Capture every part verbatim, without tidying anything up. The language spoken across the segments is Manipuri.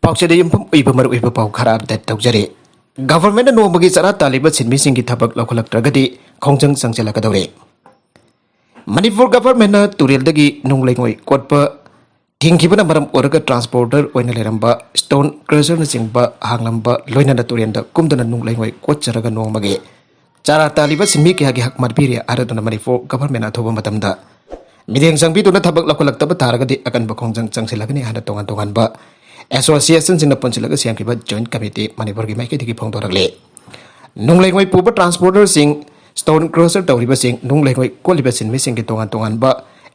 ꯄꯥꯎꯆꯦꯗ ꯌꯨꯝꯐꯝ ꯑꯣꯏꯕ ꯃꯔꯨꯑꯣꯏꯕ ꯄꯥꯎ ꯈꯔ ꯑꯞꯗꯦꯠ ꯇꯧꯖꯔꯤ꯫ ꯒꯚꯔꯟꯃꯦꯟꯠꯅ ꯅꯣꯡꯃꯒꯤ ꯆꯔꯥ ꯇꯥꯜꯂꯤꯕ ꯁꯤꯟꯃꯤꯁꯤꯡꯒꯤ ꯊꯕꯛ ꯂꯧꯈꯠꯂꯛꯇ꯭ꯔꯒꯗꯤ ꯈꯣꯡꯖꯪ ꯆꯪꯁꯤꯜꯂꯛꯀꯗꯧꯔꯤ꯫ ꯃꯅꯤꯄꯨꯔ ꯒꯚꯔꯟꯃꯦꯟꯠꯅ ꯇꯨꯔꯦꯜꯗꯒꯤ ꯅꯨꯡ ꯂꯩꯉꯣꯏ ꯀꯣꯠꯄ ꯊꯤꯡꯈꯤꯕꯅ ꯃꯔꯝ ꯑꯣꯏꯔꯒ ꯇ꯭ꯔꯥꯟꯁꯄꯣꯔꯇꯔ ꯑꯣꯏꯅ ꯂꯩꯔꯝꯕ ꯁ꯭ꯇꯣꯟ ꯀ꯭ꯔꯁꯔꯅꯆꯤꯡꯕ ꯍꯥꯡꯂꯝꯕ ꯂꯣꯏꯅꯅ ꯇꯨꯔꯦꯜꯗ ꯀꯨꯝꯗꯨꯅ ꯅꯨꯡ ꯂꯩꯉꯣꯏ ꯀꯣꯠꯆꯔꯒ ꯅꯣꯡꯃꯒꯤ ꯆꯥꯔꯥ ꯇꯥꯜꯂꯤꯕ ꯁꯤꯟꯃꯤ ꯀꯌꯥꯒꯤ ꯍꯛ ꯃꯥꯡꯄꯤꯔꯦ ꯍꯥꯏꯔꯗꯨꯅ ꯃꯅꯤꯄꯨꯔ ꯒꯚꯔꯟꯃꯦꯟꯠꯅ ꯑꯊꯨꯕ ꯃꯇꯝꯗ ꯃꯤꯠꯌꯦꯡ ꯆꯪꯕꯤꯗꯨꯅ ꯊꯕꯛ ꯂꯧꯈꯠꯂꯛꯇꯕ ꯇꯥꯔꯒꯗꯤ ꯑꯀꯟꯕ ꯈꯣꯡꯖꯪ ꯆꯪꯁꯤꯜꯂꯒꯅꯤ ꯍꯥꯏꯅ ꯇꯣꯉꯥꯟ ꯇꯣꯉꯥꯟꯕ ꯑꯦꯁꯣꯁꯤꯌꯦꯁꯟꯁꯤꯡꯅ ꯄꯨꯟꯁꯤꯜꯂꯒ ꯁꯦꯝꯈꯤꯕ ꯖꯣꯏꯟꯠ ꯀꯃꯤꯇꯤ ꯃꯅꯤꯄꯨꯔꯒꯤ ꯃꯥꯏꯀꯩꯗꯒꯤ ꯐꯣꯡꯗꯣꯔꯛꯂꯤ꯫ ꯅꯨꯡ ꯂꯩꯉꯣꯏ ꯄꯨꯕ ꯇ꯭ꯔꯥꯟꯁꯄꯣꯔꯇꯔꯁꯤꯡ, ꯁ꯭ꯇꯣꯟ ꯀ꯭ꯔꯁꯔ ꯇꯧꯔꯤꯕꯁꯤꯡ, ꯅꯨꯡ ꯂꯩꯉꯣꯏ ꯀꯣꯠꯂꯤꯕ ꯁꯤꯟꯃꯤꯁꯤꯡꯒꯤ ꯇꯣꯉꯥꯟ ꯇꯣꯉꯥꯟꯕ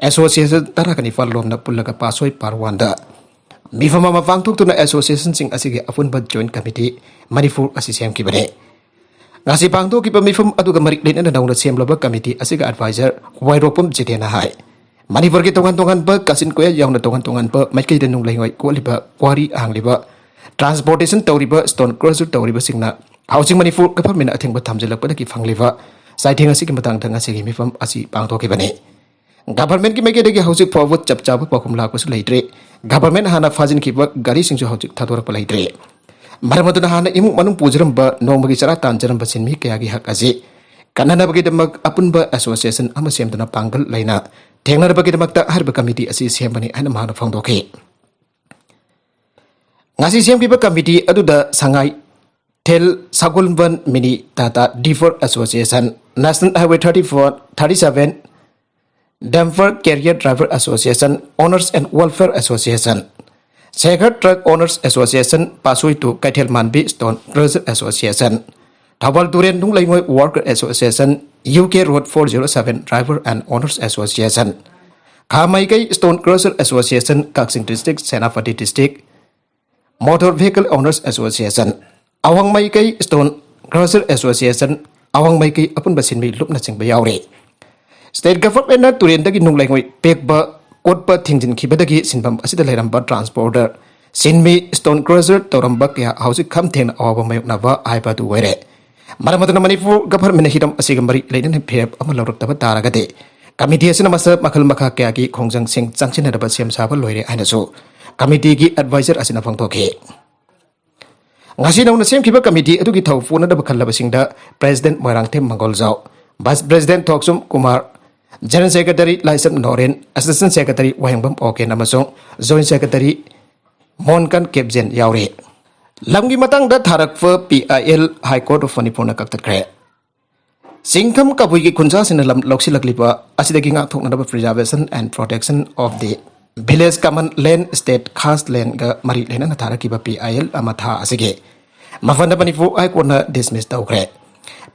ꯑꯦꯁꯣꯁꯤꯌꯦꯁꯟ ꯇꯔꯥꯒ ꯅꯤꯄꯥꯜ ꯂꯣꯝꯅ ꯄꯨꯜꯂꯒ ꯄꯥꯁꯣꯏ ꯄꯥꯔꯠ ꯋꯥꯟꯗ ꯃꯤꯐꯝ ꯑꯃ ꯄꯥꯡꯊꯣꯛꯇꯨꯅ ꯑꯦꯁꯣꯁꯤꯌꯦꯁꯟꯁꯤꯡ ꯑꯁꯤꯒꯤ ꯑꯄꯨꯟꯕ ꯖꯣꯏꯟꯠ ꯀꯃꯤꯇꯤ ꯃꯅꯤꯄꯨꯔ ꯑꯁꯤ ꯁꯦꯝꯈꯤꯕꯅꯤ꯫ ꯉꯁꯤ ꯄꯥꯡꯊꯣꯛꯈꯤꯕ ꯃꯤꯐꯝ ꯑꯗꯨꯒ ꯃꯔꯤ ꯂꯩꯅꯅ ꯅꯧꯅ ꯁꯦꯝꯂꯕ ꯀꯃꯤꯇꯤ ꯑꯁꯤꯒꯤ ꯑꯦꯗꯚꯥꯏꯖꯔ ꯋꯥꯏꯔꯣꯛꯄꯝ ꯖꯤꯇꯦꯟꯅ ꯍꯥꯏ, ꯃꯅꯤꯄꯨꯔꯒꯤ ꯇꯣꯉꯥꯟ ꯇꯣꯉꯥꯟꯕ ꯀꯥꯆꯤꯟ ꯀꯣꯌꯥ ꯌꯥꯎꯅ ꯇꯣꯉꯥꯟ ꯇꯣꯉꯥꯟꯕ ꯃꯥꯏꯀꯩꯗ ꯅꯨꯡ ꯂꯩꯉꯣꯏ ꯀꯣꯠꯂꯤꯕ, ꯀ꯭ꯋꯥꯔꯤ ꯍꯥꯡꯂꯤꯕ, ꯇ꯭ꯔꯥꯟꯁꯄꯣꯔꯇꯦꯁꯟ ꯇꯧꯔꯤꯕ, ꯁ꯭ꯇꯣꯟ ꯀ꯭ꯔꯁꯔ ꯇꯧꯔꯤꯕꯁꯤꯡꯅ ꯍꯧꯖꯤꯛ ꯃꯅꯤꯄꯨꯔ ꯒꯚꯔꯟꯃꯦꯟꯠꯅ ꯑꯊꯤꯡꯕ ꯊꯝꯖꯤꯜꯂꯛꯄꯗꯒꯤ ꯐꯪꯂꯤꯕ ꯆꯩꯊꯦꯡ ꯑꯁꯤꯒꯤ ꯃꯇꯥꯡꯗ ꯉꯁꯤꯒꯤ ꯃꯤꯐꯝ ꯑꯁꯤ ꯄꯥꯡꯊꯣꯛꯈꯤꯕꯅꯤ꯫ ꯒꯚꯔꯟꯃꯦꯟꯠꯀꯤ ꯃꯥꯏꯀꯩꯗꯒꯤ ꯍꯧꯖꯤꯛ ꯐꯥꯎꯕ ꯆꯞ ꯆꯥꯕ ꯄꯥꯎꯈꯨꯝ ꯂꯥꯛꯄꯁꯨ ꯂꯩꯇ꯭ꯔꯤ꯫ ꯒꯚꯔꯟꯃꯦꯟꯠ ꯍꯥꯟꯅ ꯐꯥꯖꯤꯟꯈꯤꯕ ꯒꯥꯔꯤꯁꯤꯡꯁꯨ ꯍꯧꯖꯤꯛ ꯊꯥꯗꯣꯔꯛꯄ ꯂꯩꯇ꯭ꯔꯤ꯫ ꯃꯔꯝ ꯑꯗꯨꯅ ꯍꯥꯟꯅ ꯏꯃꯨꯡ ꯃꯅꯨꯡ ꯄꯨꯖꯔꯝꯕ, ꯅꯣꯡꯃꯒꯤ ꯆꯔꯥ ꯇꯥꯟꯖꯔꯝꯕ ꯁꯤꯟꯃꯤ ꯀꯌꯥꯒꯤ ꯍꯛ ꯑꯁꯤ ꯀꯟꯅꯅꯕꯒꯤꯗꯃꯛ ꯑꯄꯨꯟꯕ ꯑꯦꯁꯣꯁꯤꯌꯦꯁꯟ ꯑꯃ ꯁꯦꯝꯗꯨꯅ ꯄꯥꯡꯒꯜ ꯂꯩꯅ ꯊꯦꯡꯅꯅꯕꯒꯤꯗꯃꯛꯇ ꯍꯥꯏꯔꯤꯕ ꯀꯃꯤꯇꯤ ꯑꯁꯤ ꯁꯦꯝꯕꯅꯤ ꯍꯥꯏꯅ ꯃꯍꯥꯛꯅ ꯐꯣꯡꯗꯣꯛꯈꯤ꯫ ꯉꯁꯤ ꯁꯦꯝꯈꯤꯕ ꯀꯃꯤꯇꯤ ꯑꯗꯨꯗ ꯁꯉꯥꯏ ꯊꯦꯜ ꯁꯒꯣꯜꯕꯟ mini Tata driver association, National Highway thirty-four, thirty-seven Dumper Carrier Driver Association, Owners and Welfare Association, Sagar Truck Owners Association, Pasui to Kaithel Manbi Stone Crusher Association, Thawal Duren Nunglaingoi Worker Association, U K Road four zero seven Driver and Owners Association, Khamaikai Stone Crusher Association, Kakching District, Senapati District, Motor Vehicle Owners Association, Awang Maikai Stone Crusher Association, Awang Maikai ꯑꯄꯨꯟꯕ ꯁꯤꯟꯃꯤ ꯂꯨꯞꯅꯆꯤꯡꯕ ꯌꯥꯎꯔꯤ꯫ ꯁ꯭ꯇꯦꯠ ꯒꯚꯔꯟꯃꯦꯟꯠꯅ ꯇꯨꯔꯦꯜꯗꯒꯤ ꯅꯨꯡ ꯂꯩꯉꯣꯏ ꯄꯦꯛꯄ ꯀꯣꯠꯄ ꯊꯤꯡꯖꯤꯟꯈꯤꯕꯗꯒꯤ ꯁꯤꯟꯐꯝ ꯑꯁꯤꯗ ꯂꯩꯔꯝꯕ ꯇ꯭ꯔꯥꯟꯁꯄꯣꯔꯇꯔ, ꯁꯤꯟꯃꯤ, ꯁ꯭ꯇꯣꯟ ꯀ꯭ꯔꯁꯔ ꯇꯧꯔꯝꯕ ꯀꯌꯥ ꯍꯧꯖꯤꯛ ꯈꯝ ꯊꯦꯡꯅ ꯑꯋꯥꯕ ꯃꯥꯌꯣꯛꯅꯕ ꯍꯥꯏꯕ ꯑꯗꯨ ꯑꯣꯏꯔꯦ꯫ ꯃꯔꯝ ꯑꯗꯨꯅ ꯃꯅꯤꯄꯨꯔ ꯒꯚꯔꯟꯃꯦꯟꯠꯅ ꯍꯤꯔꯝ ꯑꯁꯤꯒ ꯃꯔꯤ ꯂꯩꯅꯅ ꯐꯤꯔꯦꯞ ꯑꯃ ꯂꯧꯔꯛꯇꯕ ꯇꯥꯔꯒꯗꯤ ꯀꯃꯤꯇꯤ ꯑꯁꯤꯅ ꯃꯁꯛ ꯃꯈꯜ ꯃꯈꯥ ꯀꯌꯥꯒꯤ ꯈꯣꯡꯖꯪꯁꯤꯡ ꯆꯪꯁꯤꯟꯅꯅꯕ ꯁꯦꯝ ꯁꯥꯕ ꯂꯣꯏꯔꯦ ꯍꯥꯏꯅꯁꯨ ꯀꯃꯤꯇꯤꯒꯤ ꯑꯦꯗꯚꯥꯏꯖꯔ ꯑꯁꯤꯅ ꯐꯣꯡꯗꯣꯛꯈꯤ꯫ ꯉꯁꯤ ꯅꯧꯅ ꯁꯦꯝꯈꯤꯕ ꯀꯃꯤꯇꯤ ꯑꯗꯨꯒꯤ ꯊꯧ ꯄꯨꯅꯅꯕ ꯈꯜꯂꯕꯁꯤꯡꯗ president Moirangthem Mangoljao, vice president Thokchom Kumar, general secretary Laishram Noren, assistant secretary Wahengbam Oken ꯑꯃꯁꯨꯡ ꯖꯣꯏꯟꯠ ꯁꯦꯀ꯭ꯔꯦꯇꯔꯤ ꯃꯣꯟꯀꯟ ꯀꯦꯞꯖꯦꯟ ꯌꯥꯎꯔꯤ꯫ ꯂꯝꯒꯤ ꯃꯇꯥꯡꯗ ꯊꯥꯔꯛꯄ PIL High Court of ꯃꯅꯤꯄꯨꯔꯅ ꯀꯛꯊꯠꯈ꯭ꯔꯦ꯫ ꯆꯤꯡꯈꯝ ꯀꯕꯨꯏꯒꯤ ꯈꯨꯟꯖꯥꯁꯤꯡꯅ ꯂꯝ ꯂꯧꯁꯤꯜꯂꯛꯂꯤꯕ ꯑꯁꯤꯗꯒꯤ ꯉꯥꯛꯊꯣꯛꯅꯅꯕ Preservation and Protection of the Village Common Land State Khas Landꯒ ꯃꯔꯤ ꯂꯩꯅꯅ ꯊꯥꯔꯛꯈꯤꯕ PIL ꯑꯃ ꯊꯥ ꯑꯁꯤꯒꯤ ꯃꯥꯄꯟꯗ ꯃꯅꯤꯄꯨꯔ ꯍꯥꯏ ꯀꯣꯔꯠꯅ ꯗꯤꯁꯃꯤꯁ ꯇꯧꯈ꯭ꯔꯦ꯫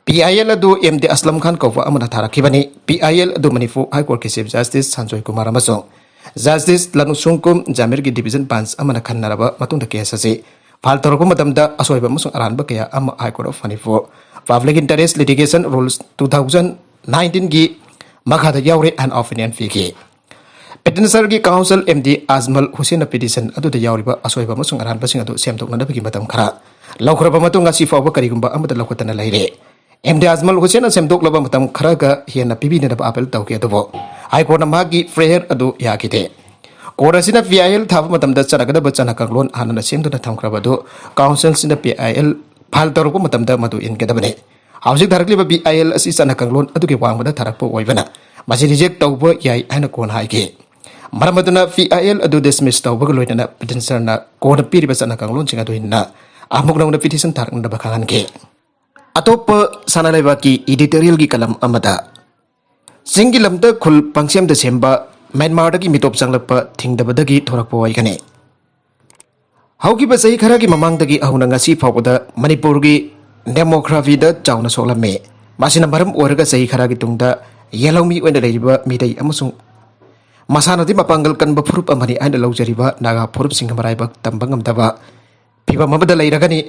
PIL ꯑꯗꯨ ꯑꯦꯝ ꯗꯤ ꯑꯁꯂꯝ ꯈꯥꯟ ꯀꯧꯕ ꯑꯃꯅ ꯊꯥꯔꯛꯈꯤꯕꯅꯤ꯫ PIL ꯑꯗꯨ ꯃꯅꯤꯄꯨꯔ ꯍꯥꯏ ꯀꯣꯔꯠꯀꯤ ꯆꯤꯐ ꯖꯁꯇꯤꯁ ꯁꯟꯖꯣꯏ ꯀꯨꯃꯥꯔ ꯑꯃꯁꯨꯡ ꯖꯁꯇꯤꯁ ꯂꯅꯨꯁꯨꯡꯀꯨꯝ ꯖꯥꯃꯤꯔꯒꯤ ꯗꯤꯚꯤꯖꯟ ꯕꯦꯟꯆ ꯑꯃꯅ ꯈꯟꯅꯔꯕ ꯃꯇꯨꯡꯗ ꯀꯦꯁ ꯑꯁꯤ ꯐꯥꯏꯜ ꯇꯧꯔꯛꯄ ꯃꯇꯝꯗ ꯑꯁꯣꯏꯕ ꯑꯃꯁꯨꯡ ꯑꯔꯥꯟꯕ ꯀꯌꯥ ꯑꯃ High Court of Manipur Public Interest Litigation Rules two thousand nineteenꯒꯤ ꯃꯈꯥꯗ ꯌꯥꯎꯔꯦ ꯍꯥꯏꯅ ꯑꯣꯄꯤꯅꯤꯌꯟ ꯄꯤꯈꯤ꯫ ꯄꯤꯇꯤꯁꯅꯔꯒꯤ ꯀꯥꯎꯟꯁꯤꯜ ꯑꯦꯝ ꯗꯤ ꯑꯖꯃꯜ ꯍꯨꯁꯦꯟꯅ ꯄꯤꯇꯤꯁꯟ ꯑꯗꯨꯗ ꯌꯥꯎꯔꯤꯕ ꯑꯁꯣꯏꯕ ꯑꯃꯁꯨꯡ ꯑꯔꯥꯟꯕꯁꯤꯡ ꯑꯗꯨ ꯁꯦꯝꯗꯣꯛꯅꯅꯕꯒꯤ ꯃꯇꯝ ꯈꯔ ꯂꯧꯈ꯭ꯔꯕ ꯃꯇꯨꯡ ꯉꯁꯤ ꯐꯥꯎꯕ ꯀꯔꯤꯒꯨꯝꯕ ꯑꯃꯠꯇ ꯂꯧꯈꯠꯇꯅ ꯂꯩꯔꯦ꯫ ꯑꯦꯝ ꯗꯤ ꯑꯖꯃꯜ ꯍꯨꯁꯦꯟꯅ ꯁꯦꯝꯗꯣꯛꯂꯕ ꯃꯇꯝ ꯈꯔꯒ ꯍꯦꯟꯅ ꯄꯤꯕꯤꯅꯅꯕ ꯑꯥꯄꯤꯜ ꯇꯧꯈꯤ, ꯑꯗꯨꯕꯨ ꯍꯥꯏ ꯀꯣꯔꯠꯅ ꯃꯍꯥꯛꯀꯤ ꯄ꯭ꯔꯦꯌꯔ ꯑꯗꯨ ꯌꯥꯈꯤꯗꯦ꯫ ꯀꯣꯔꯠ ꯑꯁꯤꯅ PIL ꯊꯥꯕ ꯃꯇꯝꯗ ꯆꯠꯅꯒꯗꯕ ꯆꯠꯅ ꯀꯥꯡꯂꯣꯟ ꯍꯥꯟꯅꯅ ꯁꯦꯝꯗꯨꯅ ꯊꯝꯈ꯭ꯔꯕ ꯑꯗꯨ ꯀꯥꯎꯟꯁꯤꯜꯁꯤꯅ PIL ꯐꯥꯏꯜ ꯇꯧꯔꯛꯄ ꯃꯇꯝꯗ ꯃꯗꯨ ꯏꯟꯒꯗꯕꯅꯤ꯫ ꯍꯧꯖꯤꯛ ꯊꯥꯔꯛꯂꯤꯕ PIL ꯑꯁꯤ ꯆꯠꯅ ꯀꯥꯡꯂꯣꯟ ꯑꯗꯨꯒꯤ ꯋꯥꯡꯃꯗ ꯊꯥꯔꯛꯄ ꯑꯣꯏꯕꯅ ꯃꯁꯤ ꯔꯤꯖꯦꯛ ꯇꯧꯕ ꯌꯥꯏ ꯍꯥꯏꯅ ꯀꯣꯟꯅ ꯍꯥꯏꯈꯤ꯫ ꯃꯔꯝ ꯑꯗꯨꯅ PIL ꯑꯗꯨ ꯗꯤꯁꯃꯤꯁ ꯇꯧꯕꯒ ꯂꯣꯏꯅꯅ ꯄꯤꯇꯤꯁꯅꯔꯅ ꯀꯣꯔꯠꯅ ꯄꯤꯔꯤꯕ ꯆꯠꯅ ꯀꯥꯡꯂꯣꯟꯁꯤꯡ ꯑꯗꯨ ꯏꯟꯅ ꯑꯃꯨꯛ ꯅꯧꯅ ꯄꯤꯇꯤꯁꯟ ꯊꯥꯔꯛꯅꯅꯕ ꯈꯪꯍꯟꯈꯤ꯫ ꯑꯇꯣꯞꯄ ꯁꯅꯥ ꯂꯩꯕꯥꯛꯀꯤ ꯏꯗꯤꯇꯣꯔꯤꯌꯦꯜꯒꯤ ꯀꯂꯝ ꯑꯃꯗ, ꯆꯤꯡꯒꯤ ꯂꯝꯗ ꯈꯨꯜ ꯄꯪꯁꯦꯝꯗ ꯁꯦꯝꯕ, ꯃ꯭ꯌꯥꯟꯃꯥꯔꯗꯒꯤ ꯃꯤꯇꯣꯞ ꯆꯪꯂꯛꯄ ꯊꯤꯡꯗꯕꯗꯒꯤ ꯊꯣꯔꯛꯄ ꯑꯣꯏꯒꯅꯤ꯫ ꯍꯧꯈꯤꯕ ꯆꯍꯤ ꯈꯔꯒꯤ ꯃꯃꯥꯡꯗꯒꯤ ꯍꯧꯅ ꯉꯁꯤ ꯐꯥꯎꯕꯗ ꯃꯅꯤꯄꯨꯔꯒꯤ ꯗꯦꯃꯣꯒ꯭ꯔꯥꯐꯤꯗ ꯆꯥꯎꯅ ꯁꯣꯛꯂꯝꯃꯤ꯫ ꯃꯁꯤꯅ ꯃꯔꯝ ꯑꯣꯏꯔꯒ ꯆꯍꯤ ꯈꯔꯒꯤ ꯇꯨꯡꯗ ꯌꯦꯜꯍꯧꯃꯤ ꯑꯣꯏꯅ ꯂꯩꯔꯤꯕ ꯃꯤꯇꯩ ꯑꯃꯁꯨꯡ ꯃꯁꯥꯅꯗꯤ ꯃꯄꯥꯡꯒꯜ ꯀꯟꯕ ꯐꯨꯔꯨꯞ ꯑꯃꯅꯤ ꯍꯥꯏꯅ ꯂꯧꯖꯔꯤꯕ ꯅꯥꯒꯥ ꯐꯨꯔꯨꯞꯁꯤꯡꯒꯤ ꯃꯔꯥꯏꯕꯛ ꯇꯝꯕ ꯉꯝꯗꯕ ꯐꯤꯕꯝ ꯑꯃꯗ ꯂꯩꯔꯒꯅꯤ꯫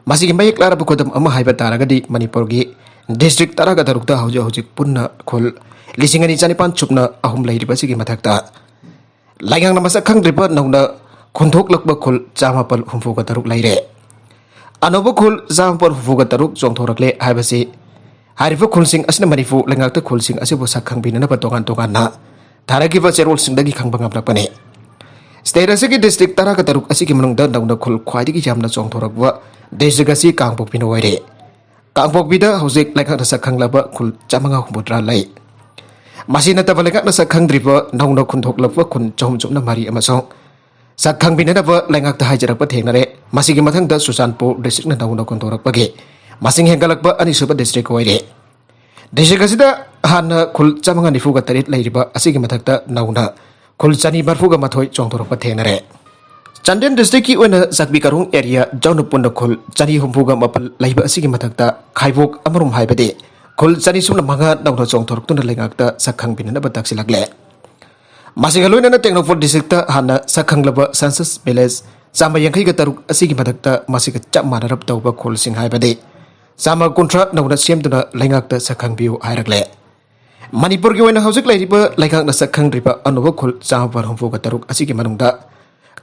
ꯃꯁꯤꯒꯤ ꯃꯌꯦꯛ ꯂꯥꯔꯕ ꯈꯨꯗꯝ ꯑꯃ ꯍꯥꯏꯕ ꯇꯥꯔꯒꯗꯤ ꯃꯅꯤꯄꯨꯔꯒꯤ ꯗꯤꯁꯇ꯭ꯔꯤꯛ ꯇꯔꯥꯒ ꯇꯔꯨꯛꯇ ꯍꯧꯖꯤꯛ ꯍꯧꯖꯤꯛ ꯄꯨꯟꯅ ꯈꯨꯜ ꯂꯤꯁꯤꯡ ꯑꯅꯤ ꯆꯅꯤꯄꯥꯟ ꯁꯨꯞꯅ ꯑꯍꯨꯝ ꯂꯩꯔꯤꯕ ꯑꯁꯤꯒꯤ ꯃꯊꯛꯇ ꯂꯩꯉꯥꯛꯅ ꯃꯁꯛ ꯈꯪꯗ꯭ꯔꯤꯕ ꯅꯧꯅ ꯈꯨꯟꯊꯣꯛꯂꯛꯄ ꯈꯨꯜ ꯆꯥꯃꯥꯄꯜ ꯍꯨꯝꯐꯨꯒ ꯇꯔꯨꯛ ꯂꯩꯔꯦ꯫ ꯑꯅꯧꯕ ꯈꯨꯜ ꯆꯥꯃꯥꯄꯜ ꯍꯨꯝꯐꯨꯒ ꯇꯔꯨꯛ ꯆꯣꯡꯊꯣꯔꯛꯂꯦ ꯍꯥꯏꯕꯁꯤ ꯍꯥꯏꯔꯤꯕ ꯈꯨꯜꯁꯤꯡ ꯑꯁꯤꯅ ꯃꯅꯤꯄꯨꯔ ꯂꯩꯉꯥꯛꯇ ꯈꯨꯜꯁꯤꯡ ꯑꯁꯤꯕꯨ ꯁꯛ ꯈꯪꯕꯤꯅꯅꯕ ꯇꯣꯉꯥꯟ ꯇꯣꯉꯥꯟꯅ ꯊꯥꯔꯛꯈꯤꯕ ꯆꯦꯔꯣꯜꯁꯤꯡꯗꯒꯤ ꯈꯪꯕ ꯉꯝꯂꯛꯄꯅꯤ꯫ ꯁ꯭ꯇꯦꯠ ꯑꯁꯤꯒꯤ ꯗꯤꯁꯇ꯭ꯔꯤꯛ ꯇꯔꯥꯒ ꯇꯔꯨꯛ ꯑꯁꯤꯒꯤ ꯃꯅꯨꯡꯗ ꯅꯧꯅ ꯈꯨꯜ ꯈ꯭ꯋꯥꯏꯗꯒꯤ ꯌꯥꯝꯅ ꯆꯣꯡꯊꯣꯔꯛꯄ ꯗꯤꯁꯇ꯭ꯔꯤꯛ ꯑꯁꯤ ꯀꯥꯡꯄꯣꯛꯄꯤꯅ ꯑꯣꯏꯔꯦ꯫ ꯀꯥꯡꯄꯣꯛꯄꯤꯗ ꯍꯧꯖꯤꯛ ꯂꯩꯉꯥꯛꯅ ꯁꯛ ꯈꯪꯂꯕ ꯈꯨꯜ ꯆꯥꯃꯉꯥ ꯍꯨꯝꯐꯨꯇꯔꯥ ꯂꯩ꯫ ꯃꯁꯤ ꯅꯠꯇꯕ ꯂꯩꯉꯥꯛꯅ ꯁꯛ ꯈꯪꯗ꯭ꯔꯤꯕ ꯅꯧꯅ ꯈꯨꯟꯗꯣꯛꯂꯛꯄ ꯈꯨꯟ ꯆꯍꯨꯝ ꯆꯨꯞꯅ ꯃꯔꯤ ꯑꯃꯁꯨꯡ ꯁꯛ ꯈꯪꯕꯤꯅꯅꯕ ꯂꯩꯉꯥꯛꯇ ꯍꯥꯏꯖꯔꯛꯄ ꯊꯦꯡꯅꯔꯦ꯫ ꯃꯁꯤꯒꯤ ꯃꯊꯪꯗ ꯆꯨꯔꯆꯥꯟꯄꯨꯔ ꯗꯤꯁꯇ꯭ꯔꯤꯛꯅ ꯅꯧꯅ ꯈꯨꯟꯗꯣꯔꯛꯄꯒꯤ ꯃꯁꯤꯡ ꯍꯦꯟꯒꯠꯂꯛꯄ ꯑꯅꯤꯁꯨꯕ ꯗꯤꯁꯇ꯭ꯔꯤꯛ ꯑꯣꯏꯔꯦ꯫ ꯗꯤꯁꯇ꯭ꯔꯤꯛ ꯑꯁꯤꯗ ꯍꯥꯟꯅ ꯈꯨꯜ ꯆꯥꯃꯉꯥ ꯅꯤꯐꯨꯒ ꯇꯔꯦꯠ ꯂꯩꯔꯤꯕ ꯑꯁꯤꯒꯤ ꯃꯊꯛꯇ ꯅꯧꯅ ꯈꯨꯜ ꯆꯅꯤ ꯃꯔꯤꯐꯨꯒ ꯃꯥꯊꯣꯏ ꯆꯣꯡꯊꯣꯔꯛꯄ ꯊꯦꯡꯅꯔꯦ꯫ ꯆꯥꯟꯗꯦꯜ ꯗꯤꯁꯇ꯭ꯔꯤꯛꯀꯤ ꯑꯣꯏꯅ ꯆꯥꯛꯄꯤ ꯀꯥꯔꯣꯡ ꯑꯦꯔꯤꯌꯥ ꯌꯥꯎꯅ ꯄꯨꯟꯅ ꯈꯨꯜ ꯆꯅꯤ ꯍꯨꯝꯐꯨꯒ ꯃꯥꯄꯜ ꯂꯩꯕ ꯑꯁꯤꯒꯤ ꯃꯊꯛꯇ ꯈꯥꯏꯕꯣꯛ ꯑꯃꯔꯣꯝ ꯍꯥꯏꯕꯗꯤ ꯈꯨꯜ ꯆꯅꯤ ꯁꯨꯞꯅ ꯃꯉꯥ ꯅꯧꯅ ꯆꯣꯡꯊꯣꯔꯛꯇꯨꯅ ꯂꯩꯉꯥꯛꯇ ꯁꯛ ꯈꯪꯕꯤꯅꯅꯕ ꯇꯥꯛꯁꯤꯜꯂꯛꯂꯦ꯫ ꯃꯁꯤꯒ ꯂꯣꯏꯅꯅ ꯇꯦꯡꯅꯧꯄꯜ ꯗꯤꯁꯇ꯭ꯔꯤꯛꯇ ꯍꯥꯟꯅ ꯁꯛ ꯈꯪꯂꯕ ꯁꯦꯟꯁꯁ ꯚꯤꯂꯦꯖ ꯆꯥꯝꯃ ꯌꯥꯡꯈꯩꯒ ꯇꯔꯨꯛ ꯑꯁꯤꯒꯤ ꯃꯊꯛꯇ ꯃꯁꯤꯒ ꯆꯞ ꯃꯥꯟꯅꯔꯞ ꯇꯧꯕ ꯈꯨꯜꯁꯤꯡ ꯍꯥꯏꯕꯗꯤ ꯆꯥꯝꯃ ꯀꯨꯟꯊ꯭ꯔꯥ ꯅꯧꯅ ꯁꯦꯝꯗꯨꯅ ꯂꯩꯉꯥꯛꯇ ꯁꯛ ꯈꯪꯕꯤꯌꯨ ꯍꯥꯏꯔꯛꯂꯦ꯫ ꯃꯅꯤꯄꯨꯔꯒꯤ ꯑꯣꯏꯅ ꯍꯧꯖꯤꯛ ꯂꯩꯔꯤꯕ ꯂꯩꯉꯥꯛꯅ ꯁꯛ ꯈꯪꯗ꯭ꯔꯤꯕ ꯑꯅꯧꯕ ꯈꯨꯜ ꯆꯥꯝꯃꯥꯄꯟ ꯍꯨꯝꯐꯨꯒ ꯇꯔꯨꯛ ꯑꯁꯤꯒꯤ ꯃꯅꯨꯡꯗ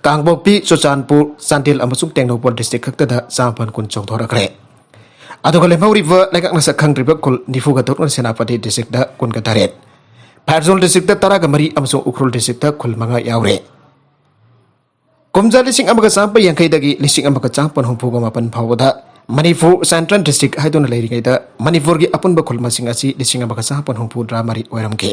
ꯀꯥꯡꯄꯣꯛꯄꯤ, ꯆꯨꯔꯆꯥꯟꯄꯨꯔ, ꯆꯥꯟꯗꯦꯜ ꯑꯃꯁꯨꯡ ꯇꯦꯡꯅꯧꯄꯜ ꯗꯤꯁꯇ꯭ꯔꯤꯛ ꯈꯛꯇꯗ ꯆꯥꯝꯃꯥꯄꯟ ꯀꯨꯟ ꯆꯣꯡꯊꯣꯔꯛꯈ꯭ꯔꯦ꯫ ꯑꯗꯨꯒ ꯂꯦꯝꯍꯧꯔꯤꯕ ꯂꯩꯉꯥꯛꯅ ꯁꯛ ꯈꯪꯗ꯭ꯔꯤꯕ ꯈꯨꯜ ꯅꯤꯐꯨꯒ ꯇꯔꯨꯛꯅ ꯁꯦꯅꯥꯄꯇꯤ ꯗꯤꯁꯇ꯭ꯔꯤꯛꯇ ꯀꯨꯟꯒ ꯇꯔꯦꯠ, ꯐꯦꯔꯖꯣꯜ ꯗꯤꯁꯇ꯭ꯔꯤꯛꯇ ꯇꯔꯥꯒ ꯃꯔꯤ ꯑꯃꯁꯨꯡ ꯎꯈ꯭ꯔꯨꯜ ꯗꯤꯁꯇ꯭ꯔꯤꯛꯇ ꯈꯨꯜ ꯃꯉꯥ ꯌꯥꯎꯔꯦ꯫ ꯀꯨꯝꯖꯥ ꯂꯤꯁꯤꯡ ꯑꯃꯒ ꯆꯥꯝꯃꯥꯄꯟ ꯌꯥꯡꯈꯩꯗꯒꯤ ꯂꯤꯁꯤꯡ ꯑꯃꯒ ꯆꯥꯝꯃꯥꯄꯟ ꯍꯨꯝꯐꯨꯒ ꯃꯥꯄꯟ ꯐꯥꯎꯕꯗ ꯃꯅꯤꯄꯨꯔ ꯁꯦꯟꯇ꯭ꯔꯦꯜ ꯗꯤꯁꯇ꯭ꯔꯤꯛ ꯍꯥꯏꯗꯨꯅ ꯂꯩꯔꯤꯉꯩꯗ ꯃꯅꯤꯄꯨꯔꯒꯤ ꯑꯄꯨꯟꯕ ꯈꯨꯜ ꯃꯁꯤꯡ ꯑꯁꯤ ꯂꯤꯁꯤꯡ ꯑꯃꯒ ꯆꯥꯝꯃꯥꯄꯟ ꯍꯨꯝꯐꯨꯇꯔꯥ ꯃꯔꯤ ꯑꯣꯏꯔꯝꯈꯤ꯫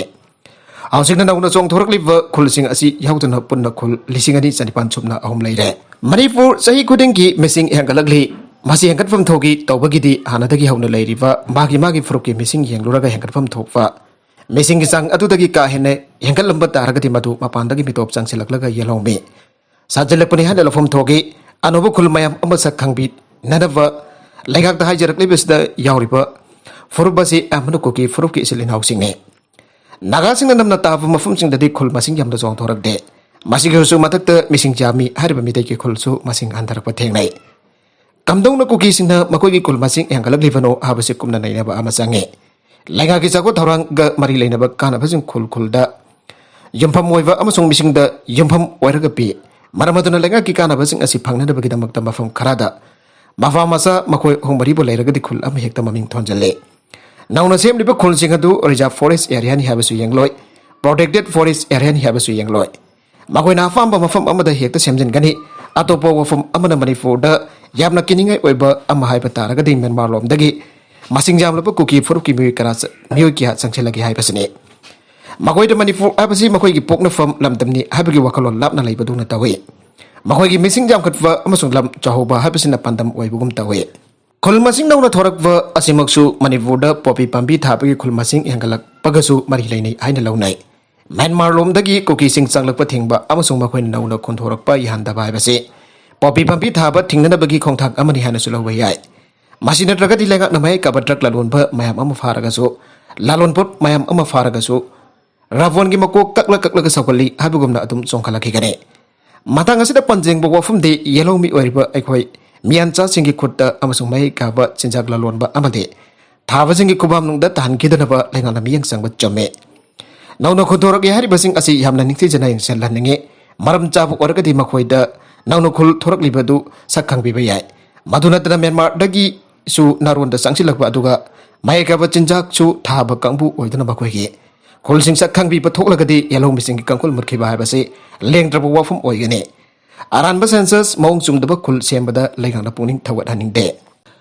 ꯍꯧꯖꯤꯛꯅ ꯅꯧꯅ ꯆꯣꯡꯊꯣꯔꯛꯂꯤꯕ ꯈꯨꯜꯁꯤꯡ ꯑꯁꯤ ꯌꯥꯎꯗꯨꯅ ꯄꯨꯟꯅ ꯈꯨꯜ ꯂꯤꯁꯤꯡ ꯑꯅꯤ ꯆꯅꯤꯄꯥꯟ ꯁꯨꯞꯅ ꯑꯍꯨꯝ ꯂꯩꯔꯦ꯫ ꯃꯅꯤꯄꯨꯔ ꯆꯍꯤ ꯈꯨꯗꯤꯡꯒꯤ ꯃꯤꯁꯤꯡ ꯍꯦꯟꯒꯠꯂꯛꯂꯤ꯫ ꯃꯁꯤ ꯍꯦꯟꯒꯠꯐꯝ ꯊꯣꯛꯏ ꯇꯧꯕꯒꯤꯗꯤ ꯍꯥꯟꯅꯗꯒꯤ ꯍꯧꯅ ꯂꯩꯔꯤꯕ ꯃꯥꯒꯤ ꯃꯥꯒꯤ ꯐꯨꯔꯨꯞꯀꯤ ꯃꯤꯁꯤꯡ ꯌꯦꯡꯂꯨꯔꯒ ꯍꯦꯟꯒꯠꯐꯝ ꯊꯣꯛꯄ ꯃꯤꯁꯤꯡꯒꯤ ꯆꯥꯡ ꯑꯗꯨꯗꯒꯤ ꯀꯥ ꯍꯦꯟꯅ ꯍꯦꯟꯒꯠꯂꯝꯕ ꯇꯥꯔꯒꯗꯤ ꯃꯗꯨ ꯃꯄꯥꯟꯗꯒꯤ ꯃꯤꯇꯣꯞ ꯆꯪꯁꯤꯜꯂꯛꯂꯒ ꯌꯦꯜꯍꯧꯃꯤ ꯁꯥꯖꯤꯜꯂꯛꯄꯅꯤ ꯍꯥꯏꯅ ꯂꯧꯐꯝ ꯊꯣꯛꯏ꯫ ꯑꯅꯧꯕ ꯈꯨꯜ ꯃꯌꯥꯝ ꯑꯃ ꯁꯛ ꯈꯪꯕꯤꯅꯅꯕ ꯂꯩꯉꯥꯛꯇ ꯍꯥꯏꯖꯔꯛꯂꯤꯕꯁꯤꯗ ꯌꯥꯎꯔꯤꯕ ꯐꯨꯔꯨꯞ ꯑꯁꯤ ꯑꯌꯥꯝꯕꯅ ꯀꯨꯀꯤ ꯐꯨꯔꯨꯞꯀꯤ ꯏꯆꯤꯜ ꯏꯅꯥꯎꯁꯤꯡꯅꯤ꯫ ꯅꯥꯒꯥꯁꯤꯡꯅ ꯅꯝꯅ ꯇꯥꯕ ꯃꯐꯝꯁꯤꯡꯗꯗꯤ ꯈꯨꯜ ꯃꯁꯤꯡ ꯌꯥꯝꯅ ꯆꯣꯡꯊꯣꯔꯛꯇꯦ꯫ ꯃꯁꯤꯒꯤꯁꯨ ꯃꯊꯛꯇ ꯃꯤꯁꯤꯡ ꯌꯥꯝꯃꯤ ꯍꯥꯏꯔꯤꯕ ꯃꯤꯇꯩꯒꯤ ꯈꯨꯜꯁꯨ ꯃꯁꯤꯡ ꯍꯟꯊꯔꯛꯄ ꯊꯦꯡꯅꯩ꯫ ꯀꯝꯗꯧꯅ ꯀꯨꯀꯤꯁꯤꯡꯅ ꯃꯈꯣꯏꯒꯤ ꯈꯨꯜ ꯃꯁꯤꯡ ꯍꯦꯟꯒꯠꯂꯛꯂꯤꯕꯅꯣ ꯍꯥꯏꯕꯁꯤ ꯀꯨꯞꯅ ꯅꯩꯅꯕ ꯑꯃ ꯆꯪꯉꯤ꯫ ꯂꯩꯉꯥꯛꯀꯤ ꯆꯥꯎꯈꯠ ꯊꯧꯔꯥꯡꯒ ꯃꯔꯤ ꯂꯩꯅꯕ ꯀꯥꯟꯅꯕꯁꯤꯡ ꯈꯨꯜ ꯈꯨꯜꯗ ꯌꯨꯝꯐꯝ ꯑꯣꯏꯕ ꯑꯃꯁꯨꯡ ꯃꯤꯁꯤꯡꯗ ꯌꯨꯝꯐꯝ ꯑꯣꯏꯔꯒ ꯄꯤ꯫ ꯃꯔꯝ ꯑꯗꯨꯅ ꯂꯩꯉꯥꯛꯀꯤ ꯀꯥꯟꯅꯕꯁꯤꯡ ꯑꯁꯤ ꯐꯪꯅꯅꯕꯒꯤꯗꯃꯛꯇ ꯃꯐꯝ ꯈꯔꯗ ꯃꯄꯥ ꯃꯆꯥ ꯃꯈꯣꯏ ꯑꯍꯨꯝ ꯃꯔꯤꯕꯨ ꯂꯩꯔꯒꯗꯤ ꯈꯨꯜ ꯑꯃ ꯍꯦꯛꯇ ꯃꯃꯤꯡ ꯊꯣꯟꯖꯜꯂꯤ꯫ ꯅꯧꯅ ꯁꯦꯝꯂꯤꯕ ꯈꯨꯜꯁꯤꯡ ꯑꯗꯨ ꯔꯤꯖꯥꯔꯚ ꯐꯣꯔꯦꯁ ꯑꯦꯔꯤꯌꯥꯅꯤ ꯍꯥꯏꯕꯁꯨ ꯌꯦꯡꯂꯣꯏ, ꯄ꯭ꯔꯣꯇꯦꯛꯇꯦꯗ ꯐꯣꯔꯦꯁ ꯑꯦꯔꯤꯌꯥꯅꯤ ꯍꯥꯏꯕꯁꯨ ꯌꯦꯡꯂꯣꯏ꯫ ꯃꯈꯣꯏꯅ ꯑꯄꯥꯝꯕ ꯃꯐꯝ ꯑꯃꯗ ꯍꯦꯛꯇ ꯁꯦꯝꯖꯤꯟꯒꯅꯤ꯫ ꯑꯇꯣꯞꯄ ꯋꯥꯐꯝ ꯑꯃꯅ ꯃꯅꯤꯄꯨꯔꯗ ꯌꯥꯝꯅ ꯀꯤꯅꯤꯡꯉꯥꯏ ꯑꯣꯏꯕ ꯑꯃ ꯍꯥꯏꯕ ꯇꯥꯔꯒꯗꯤ ꯃ꯭ꯌꯥꯟꯃꯥꯔ ꯂꯣꯝꯗꯒꯤ ꯃꯁꯤꯡ ꯌꯥꯝꯂꯕ ꯀꯨꯀꯤ ꯐꯨꯔꯨꯞꯀꯤ ꯃꯤꯑꯣꯏ ꯀꯔꯥ ꯆ-, ꯃꯤꯑꯣꯏ ꯀꯌꯥ ꯆꯪꯁꯤꯜꯂꯒꯦ ꯍꯥꯏꯕꯁꯤꯅꯤ꯫ ꯃꯈꯣꯏꯗ ꯃꯅꯤꯄꯨꯔ ꯍꯥꯏꯕꯁꯤ ꯃꯈꯣꯏꯒꯤ ꯄꯣꯛꯅꯐꯝ ꯂꯝꯗꯝꯅꯤ ꯍꯥꯏꯕꯒꯤ ꯋꯥꯈꯜꯂꯣꯟ ꯂꯥꯞꯅ ꯂꯩꯕꯗꯧꯅ ꯇꯧꯏ꯫ ꯃꯈꯣꯏꯒꯤ ꯃꯤꯁꯤꯡ ꯌꯥꯝꯈꯠꯄ ꯑꯃꯁꯨꯡ ꯂꯝ ꯆꯥꯎꯍꯧꯕ ꯍꯥꯏꯕꯁꯤꯅ ꯄꯥꯟꯗꯝ ꯑꯣꯏꯕꯒꯨꯝ ꯇꯧꯏ꯫ ꯈꯨꯜ ꯃꯁꯤꯡ ꯅꯧꯅ ꯊꯣꯔꯛꯄ ꯑꯁꯤꯃꯛꯁꯨ ꯃꯅꯤꯄꯨꯔꯗ ꯄꯣꯄꯤ ꯄꯥꯝꯕꯤ ꯊꯥꯕꯒꯤ ꯈꯨꯜ ꯃꯁꯤꯡ ꯍꯦꯟꯒꯠꯂꯛꯄꯒꯁꯨ ꯃꯔꯤ ꯂꯩꯅꯩ ꯍꯥꯏꯅ ꯂꯧꯅꯩ꯫ ꯃ꯭ꯌꯥꯟꯃꯥꯔ ꯂꯣꯝꯗꯒꯤ ꯀꯨꯀꯤꯁꯤꯡ ꯆꯪꯂꯛꯄ ꯊꯤꯡꯕ ꯑꯃꯁꯨꯡ ꯃꯈꯣꯏꯅ ꯅꯧꯅ ꯈꯨꯟꯗꯣꯔꯛꯄ ꯌꯥꯍꯟꯗꯕ ꯍꯥꯏꯕꯁꯤ ꯄꯣꯄꯤ ꯄꯥꯝꯕꯤ ꯊꯥꯕ ꯊꯤꯡꯅꯅꯕꯒꯤ ꯈꯣꯡꯊꯥꯡ ꯑꯃꯅꯤ ꯍꯥꯏꯅꯁꯨ ꯂꯧꯕ ꯌꯥꯏ꯫ ꯃꯁꯤ ꯅꯠꯇ꯭ꯔꯒꯗꯤ ꯂꯩꯉꯥꯛꯅ ꯃꯍꯩ ꯀꯥꯕ ꯗ꯭ꯔꯒ ꯂꯂꯣꯟꯕ ꯃꯌꯥꯝ ꯑꯃ ꯐꯥꯔꯒꯁꯨ, ꯂꯂꯣꯟꯄꯣꯠ ꯃꯌꯥꯝ ꯑꯃ ꯐꯥꯔꯒꯁꯨ, ꯔꯥꯕꯣꯟꯒꯤ ꯃꯀꯣꯛ ꯀꯛꯂ ꯀꯛꯂꯒ ꯁꯧꯒꯠꯂꯤ ꯍꯥꯏꯕꯒꯨꯝꯅ ꯑꯗꯨꯝ ꯆꯣꯡꯈꯠꯂꯛꯈꯤꯒꯅꯤ꯫ ꯃꯇꯥꯡ ꯑꯁꯤꯗ ꯄꯟꯖꯅꯤꯡꯕ ꯋꯥꯐꯝꯗꯤ, ꯌꯦꯜꯍꯧꯃꯤ ꯑꯣꯏꯔꯤꯕ ꯑꯩꯈꯣꯏ ꯃꯤꯌꯥꯟꯆꯥꯁꯤꯡꯒꯤ ꯈꯨꯠꯇ ꯑꯃꯁꯨꯡ ꯃꯍꯩ ꯀꯥꯕ ꯆꯤꯟꯖꯥꯛ ꯂꯂꯣꯟꯕ ꯑꯃꯗꯤ ꯊꯥꯕꯁꯤꯡꯒꯤ ꯈꯨꯕꯥꯝꯅꯨꯡꯗ ꯇꯥꯍꯟꯈꯤꯗꯅꯕ ꯂꯩꯉꯥꯛꯅ ꯃꯤꯠꯌꯦꯡ ꯆꯪꯕ ꯆꯨꯝꯃꯤ꯫ ꯅꯧꯅ ꯈꯨꯟꯗꯣꯔꯛꯂꯤ ꯍꯥꯏꯔꯤꯕꯁꯤꯡ ꯑꯁꯤ ꯌꯥꯝꯅ ꯅꯤꯡꯊꯤꯖꯅ ꯌꯦꯡꯁꯤꯜꯍꯟꯅꯤꯡꯏ꯫ ꯃꯔꯝ ꯆꯥꯕ ꯑꯣꯏꯔꯒꯗꯤ ꯃꯈꯣꯏꯗ ꯅꯧꯅ ꯈꯨꯜ ꯊꯣꯔꯛꯂꯤꯕꯗꯨ ꯁꯛ ꯈꯪꯕꯤꯕ ꯌꯥꯏ꯫ ꯃꯗꯨ ꯅꯠꯇꯅ ꯃ꯭ꯌꯥꯟꯃꯥꯔꯗꯒꯤꯁꯨ ꯅꯥꯔꯣꯟꯗ ꯆꯪꯁꯤꯜꯂꯛꯄ ꯑꯗꯨꯒ ꯃꯍꯩ ꯀꯥꯕ ꯆꯤꯟꯖꯥꯛꯁꯨ ꯊꯥꯕ ꯀꯥꯡꯕꯨ ꯑꯣꯏꯗꯨꯅ ꯃꯈꯣꯏꯒꯤ ꯈꯨꯜꯁꯤꯡ ꯁꯛ ꯈꯪꯕꯤꯕ ꯊꯣꯛꯂꯒꯗꯤ ꯌꯦꯜꯍꯧꯃꯤꯁꯤꯡꯒꯤ ꯀꯥꯡꯈꯨꯜ ꯃꯨꯠꯈꯤꯕ ꯍꯥꯏꯕꯁꯤ ꯂꯦꯡꯗ꯭ꯔꯕ ꯋꯥꯐꯝ ꯑꯣꯏꯒꯅꯤ꯫ ꯑꯔꯥꯟꯕ ꯁꯦꯟꯁꯁ ꯃꯑꯣꯡ ꯆꯨꯝꯗꯕ ꯈꯨꯜ ꯁꯦꯝꯕꯗ ꯂꯩꯉꯥꯛꯅ ꯄꯨꯛꯅꯤꯡ ꯊꯧꯒꯠꯍꯟꯅꯤꯡꯗꯦ꯫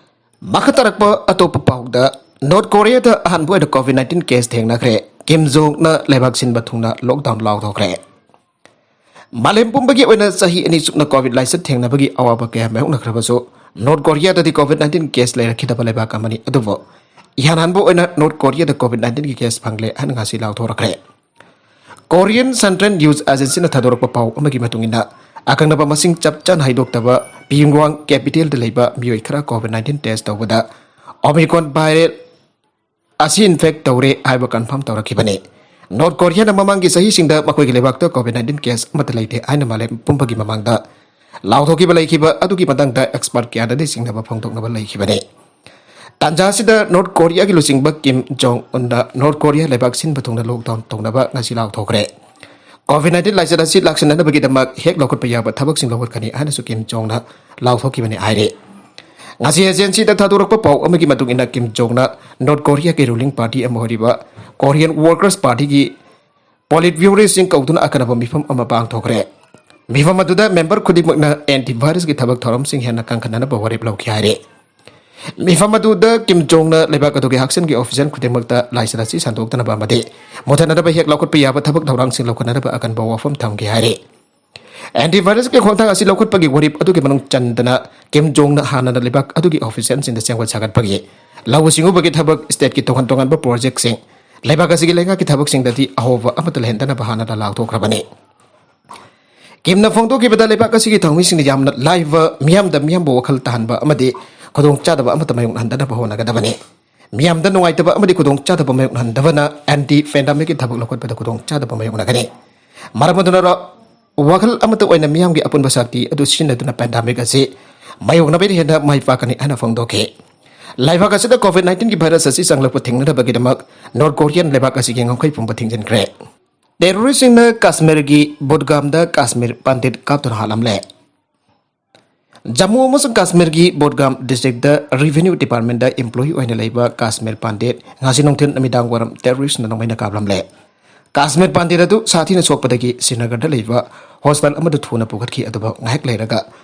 ꯃꯈꯥ ꯇꯥꯔꯛꯄ ꯑꯇꯣꯞꯄ ꯄꯥꯎꯗ, ꯅꯣꯔꯠ ꯀꯣꯔꯤꯌꯥꯗ ꯑꯍꯥꯟꯕ ꯑꯣꯏꯅ ꯀꯣꯚꯤꯗ ꯅꯥꯏꯟꯇꯤꯟ ꯀꯦꯁ ꯊꯦꯡꯅꯈ꯭ꯔꯦ꯫ ꯀꯤꯝ ꯖꯣꯡꯅ ꯂꯩꯕꯥꯛ ꯁꯤꯟꯕ ꯊꯨꯡꯅ ꯂꯣꯛꯗꯥꯎꯟ ꯂꯥꯎꯊꯣꯛꯈ꯭ꯔꯦ꯫ ꯃꯥꯂꯦꯝ ꯄꯨꯝꯕꯒꯤ ꯑꯣꯏꯅ ꯆꯍꯤ ꯑꯅꯤ ꯆꯨꯞꯅ ꯀꯣꯚꯤꯗ ꯂꯥꯏꯆꯠ ꯊꯦꯡꯅꯕꯒꯤ ꯑꯋꯥꯕ ꯀꯌꯥ ꯃꯥꯌꯣꯛꯅꯈ꯭ꯔꯕꯁꯨ, ꯅꯣꯔꯠ ꯀꯣꯔꯤꯌꯥꯗꯗꯤ ꯀꯣꯚꯤꯗ ꯅꯥꯏꯟꯇꯤꯟ ꯀꯦꯁ ꯂꯩꯔꯛꯈꯤꯗꯕ ꯂꯩꯕꯥꯛ ꯑꯃꯅꯤ꯫ ꯑꯗꯨꯕꯨ ꯏꯍꯥꯟ ꯍꯥꯟꯕ ꯑꯣꯏꯅ ꯅꯣꯔꯠ ꯀꯣꯔꯤꯌꯥꯗ ꯀꯣꯚꯤꯗ ꯅꯥꯏꯟꯇꯤꯟꯒꯤ ꯀꯦꯁ ꯐꯪꯂꯦ ꯍꯥꯏꯅ ꯉꯁꯤ ꯂꯥꯎꯊꯣꯔꯛꯈ꯭ꯔꯦ꯫ ꯀꯣꯔꯤꯌꯟ ꯁꯦꯟꯇ꯭ꯔꯦꯜ ꯅ꯭ꯌꯨꯁ ꯑꯦꯖꯦꯟꯁꯤꯅ ꯊꯥꯗꯣꯔꯛꯄ ꯄꯥꯎ ꯑꯃꯒꯤ ꯃꯇꯨꯡ ꯏꯟꯅ, ꯑꯀꯛꯅꯕ ꯃꯁꯤꯡ ꯆꯞ ꯆꯥꯅ ꯍꯥꯏꯗꯣꯛꯇꯕ ꯄꯤꯌꯨꯡꯋꯥꯡ ꯀꯦꯄꯤꯇꯦꯜꯗ ꯂꯩꯕ ꯃꯤꯑꯣꯏ ꯈꯔ ꯀꯣꯚꯤꯗ ꯅꯥꯏꯟꯇꯤꯟ ꯇꯦꯁ ꯇꯧꯕꯗ ꯑꯣꯃꯤꯀ꯭ꯔꯣꯟ ꯚꯥꯏꯔꯦꯜ ꯑꯁꯤ ꯏꯟꯐꯦꯛ ꯇꯧꯔꯦ ꯍꯥꯏꯕ ꯀꯟꯐꯥꯔꯝ ꯇꯧꯔꯛꯈꯤꯕꯅꯤ꯫ ꯅꯣꯔꯠ ꯀꯣꯔꯤꯌꯥꯅ ꯃꯃꯥꯡꯒꯤ ꯆꯍꯤꯁꯤꯡꯗ ꯃꯈꯣꯏꯒꯤ ꯂꯩꯕꯥꯛꯇ ꯀꯣꯚꯤꯗ ꯅꯥꯏꯟꯇꯤꯟ ꯀꯦꯁ ꯑꯃꯠꯇ ꯂꯩꯇꯦ ꯍꯥꯏꯅ ꯃꯥꯂꯦꯝ ꯄꯨꯝꯕꯒꯤ ꯃꯃꯥꯡꯗ ꯂꯥꯎꯊꯣꯛꯈꯤꯕ ꯂꯩꯈꯤꯕ ꯑꯗꯨꯒꯤ ꯃꯇꯥꯡꯗ ꯑꯦꯛꯁꯄꯔꯠ ꯀꯌꯥꯗꯗꯤ ꯆꯤꯡꯅꯕ ꯐꯣꯡꯗꯣꯛꯅꯕ ꯂꯩꯈꯤꯕꯅꯤ꯫ ꯇꯥꯟꯖꯥ ꯑꯁꯤꯗ ꯅꯣꯔꯠ ꯀꯣꯔꯤꯌꯥꯒꯤ ꯂꯨꯆꯤꯡꯕ ꯀꯤꯝ ꯖꯣꯡ ꯎꯟꯅ ꯅꯣꯔꯠ ꯀꯣꯔꯤꯌꯥ ꯂꯩꯕꯥꯛ ꯁꯤꯟꯕ ꯊꯨꯡꯅ ꯂꯣꯛꯗꯥꯎꯟ ꯇꯧꯅꯕ ꯉꯁꯤ ꯂꯥꯎꯊꯣꯛꯈ꯭ꯔꯦ꯫ ꯀꯣꯚꯤꯗ ꯅꯥꯏꯟꯇꯤꯟ ꯂꯥꯏꯆꯠ ꯑꯁꯤ ꯂꯥꯛꯁꯤꯟꯅꯅꯕꯒꯤꯗꯃꯛ ꯍꯦꯛ ꯂꯧꯈꯠꯄ ꯌꯥꯕ ꯊꯕꯛꯁꯤꯡ ꯂꯧꯈꯠꯀꯅꯤ ꯍꯥꯏꯅꯁꯨ ꯀꯤꯝ ꯖꯣꯡꯅ ꯂꯥꯎꯊꯣꯛꯈꯤꯕꯅꯤ ꯍꯥꯏꯔꯤ꯫ ꯉꯁꯤ ꯑꯦꯖꯦꯟꯁꯤꯗ ꯊꯥꯗꯣꯔꯛꯄ ꯄꯥꯎ ꯑꯃꯒꯤ ꯃꯇꯨꯡ ꯏꯟꯅ, ꯀꯤꯝ ꯖꯣꯡꯅ ꯅꯣꯔꯠ ꯀꯣꯔꯤꯌꯥꯒꯤ ꯔꯨꯂꯤꯡ ꯄꯥꯔꯇꯤ ꯑꯃ ꯑꯣꯏꯔꯤꯕ ꯀꯣꯔꯤꯌꯟ ꯋꯥꯔꯀꯔꯁ ꯄꯥꯔꯇꯤꯒꯤ ꯄꯣꯂꯤꯠ ꯕ꯭ꯌꯨꯔꯣꯁꯤꯡ ꯀꯧꯗꯨꯅ ꯑꯀꯟꯅꯕ ꯃꯤꯐꯝ ꯑꯃ ꯄꯥꯡꯊꯣꯛꯈ꯭ꯔꯦ꯫ ꯃꯤꯐꯝ ꯑꯗꯨꯗ ꯃꯦꯝꯕꯔ ꯈꯨꯗꯤꯡꯃꯛꯅ ꯑꯦꯟꯇꯤ ꯚꯥꯏꯔꯁꯀꯤ ꯊꯕꯛ ꯊꯧꯔꯝꯁꯤꯡ ꯍꯦꯟꯅ ꯀꯟꯈꯠꯅꯅꯕ ꯋꯥꯔꯦꯞ ꯂꯧꯈꯤ ꯍꯥꯏꯔꯤ꯫ ꯃꯤꯐꯝ ꯑꯗꯨꯗ ꯀꯤꯝ ꯖꯣꯡꯅ ꯂꯩꯕꯥꯛ ꯑꯗꯨꯒꯤ ꯍꯛꯁꯦꯜꯒꯤ ꯑꯣꯐꯤꯁꯤꯌꯦꯜ ꯈꯨꯗꯤꯡꯃꯛꯇ ꯂꯥꯏꯆꯠ ꯑꯁꯤ ꯁꯟꯗꯣꯛꯇꯅꯕ ꯑꯃꯗꯤ ꯃꯨꯊꯠꯅꯗꯕ ꯍꯦꯛ ꯂꯧꯈꯠꯄ ꯌꯥꯕ ꯊꯕꯛ ꯊꯧꯔꯥꯡꯁꯤꯡ ꯂꯧꯈꯠꯅꯅꯕ ꯑꯀꯟꯕ ꯋꯥꯐꯝ ꯊꯝꯈꯤ ꯍꯥꯏꯔꯤ꯫ ꯑꯦꯟꯇꯤ ꯚꯥꯏꯔꯁꯀꯤ ꯈꯣꯡꯊꯥꯡ ꯑꯁꯤ ꯂꯧꯈꯠꯄꯒꯤ ꯋꯥꯔꯦꯞ ꯑꯗꯨꯒꯤ ꯃꯅꯨꯡ ꯆꯟꯗꯅ ꯀꯤꯝ ꯖꯣꯡꯅ ꯍꯥꯟꯅꯅ ꯂꯩꯕꯥꯛ ꯑꯗꯨꯒꯤ ꯑꯣꯐꯤꯁꯤꯌꯦꯜꯁꯤꯡꯗ ꯁꯦꯝꯒꯠ ꯁꯥꯒꯠꯄꯒꯤ, ꯂꯧꯎ ꯁꯤꯡꯎꯕꯒꯤ ꯊꯕꯛ, ꯁ꯭ꯇꯦꯠꯀꯤ ꯇꯣꯉꯥꯟ ꯇꯣꯉꯥꯟꯕ ꯄ꯭ꯔꯣꯖꯦꯛꯁꯤꯡ, ꯂꯩꯕꯥꯛ ꯑꯁꯤꯒꯤ ꯂꯩꯉꯥꯛꯀꯤ ꯊꯕꯛꯁꯤꯡꯗꯗꯤ ꯑꯍꯣꯕ ꯑꯃꯠꯇ ꯂꯩꯍꯟꯗꯅꯕ ꯍꯥꯟꯅꯅ ꯂꯥꯎꯊꯣꯛꯈ꯭ꯔꯕꯅꯤ꯫ ꯀꯤꯝꯅ ꯐꯣꯡꯗꯣꯛꯈꯤꯕꯗ, ꯂꯩꯕꯥꯛ ꯑꯁꯤꯒꯤ ꯊꯧꯃꯤꯁꯤꯡꯅ ꯌꯥꯝꯅ ꯂꯥꯏꯕ, ꯃꯤꯌꯥꯝꯗ ꯃꯤꯌꯥꯝꯕꯨ ꯋꯥꯈꯜ ꯇꯥꯍꯟꯕ ꯑꯃꯗꯤ ꯈꯨꯗꯣꯡꯆꯥꯗꯕ ꯑꯃꯠꯇ ꯃꯥꯌꯣꯛꯅꯍꯟꯗꯅꯕ ꯍꯣꯠꯅꯒꯗꯕꯅꯤ꯫ ꯃꯤꯌꯥꯝꯗ ꯅꯨꯡꯉꯥꯏꯇꯕ ꯑꯃꯗꯤ ꯈꯨꯗꯣꯡꯆꯥꯗꯕ ꯃꯥꯌꯣꯛꯅꯍꯟꯗꯕꯅ ꯑꯦꯟꯇꯤ ꯄꯦꯟꯗꯥꯃꯤꯛꯀꯤ ꯊꯕꯛ ꯂꯧꯈꯠꯄꯗ ꯈꯨꯗꯣꯡꯆꯥꯗꯕ ꯃꯥꯌꯣꯛꯅꯒꯅꯤ꯫ ꯃꯔꯝ ꯑꯗꯨꯅ ꯋꯥꯈꯜ ꯑꯃꯠꯇ ꯑꯣꯏꯅ ꯃꯤꯌꯥꯝꯒꯤ ꯑꯄꯨꯟꯕ ꯁꯛꯇꯤ ꯑꯗꯨ ꯁꯤꯖꯤꯟꯅꯗꯨꯅ ꯄꯦꯟꯗꯥꯃꯤꯛ ꯑꯁꯤ ꯃꯥꯌꯣꯛꯅꯕꯗ ꯍꯦꯟꯅ ꯃꯥꯏ ꯄꯥꯛꯀꯅꯤ ꯍꯥꯏꯅ ꯐꯣꯡꯗꯣꯛꯈꯤ꯫ ꯂꯩꯕꯥꯛ ꯑꯁꯤꯗ ꯀꯣꯚꯤꯗ ꯅꯥꯏꯟꯇꯤꯟꯒꯤ ꯚꯥꯏꯔꯁ ꯑꯁꯤ ꯆꯪꯂꯛꯄ ꯊꯤꯡꯅꯅꯕꯒꯤꯗꯃꯛ ꯅꯣꯔꯠ ꯀꯣꯔꯤꯌꯥꯟ ꯂꯩꯕꯥꯛ ꯑꯁꯤꯒꯤ ꯉꯝꯈꯩ ꯄꯨꯝꯕ ꯊꯤꯡꯖꯤꯟꯈ꯭ꯔꯦ꯫ ꯇꯦꯔꯣꯔꯤꯁꯁꯤꯡꯅ ꯀꯥꯁꯃꯤꯔꯒꯤ ꯕꯨꯗꯒꯥꯝꯗ ꯀꯥꯁꯃꯤꯔ ꯄꯟꯗꯤꯠ ꯀꯥꯞꯇꯨꯅ ꯍꯥꯠꯂꯝꯂꯦ꯫ ꯖꯝꯃꯨ ꯑꯃꯁꯨꯡ ꯀꯥꯁꯃꯤꯔꯒꯤ ꯕꯨꯗꯒꯥꯝ ꯗꯤꯁꯇ꯭ꯔꯤꯛꯇ ꯔꯤꯚꯦꯅ꯭ꯌꯨ ꯗꯤꯄꯥꯔꯠꯃꯦꯟꯗ ꯏꯝꯄ꯭ꯂꯣꯌꯤ ꯑꯣꯏꯅ ꯂꯩꯕ ꯀꯥꯁꯃꯤꯔ ꯄꯟꯗꯤꯠ ꯉꯁꯤ ꯅꯨꯡꯊꯤꯜ ꯅꯨꯃꯤꯗꯥꯡ ꯋꯥꯏꯔꯝ ꯇꯦꯔꯣꯔꯤꯁ꯭ꯠꯅ ꯅꯣꯡꯃꯩꯅ ꯀꯥꯞꯂꯝꯂꯦ꯫ ꯀꯥꯁꯃꯤꯔ ꯄꯟꯗꯤꯠ ꯑꯗꯨ ꯁꯥ ꯊꯤꯅ ꯁꯣꯛꯄꯗꯒꯤ ꯁ꯭ꯔꯤꯅꯒꯔꯗ ꯂꯩꯕ ꯍꯣꯁꯄꯤꯇꯥꯜ ꯑꯃꯗ ꯊꯨꯅ ꯄꯨꯈꯠꯈꯤ꯫ ꯑꯗꯨꯕꯨ ꯉꯥꯏꯍꯥꯛ ꯂꯩꯔꯒ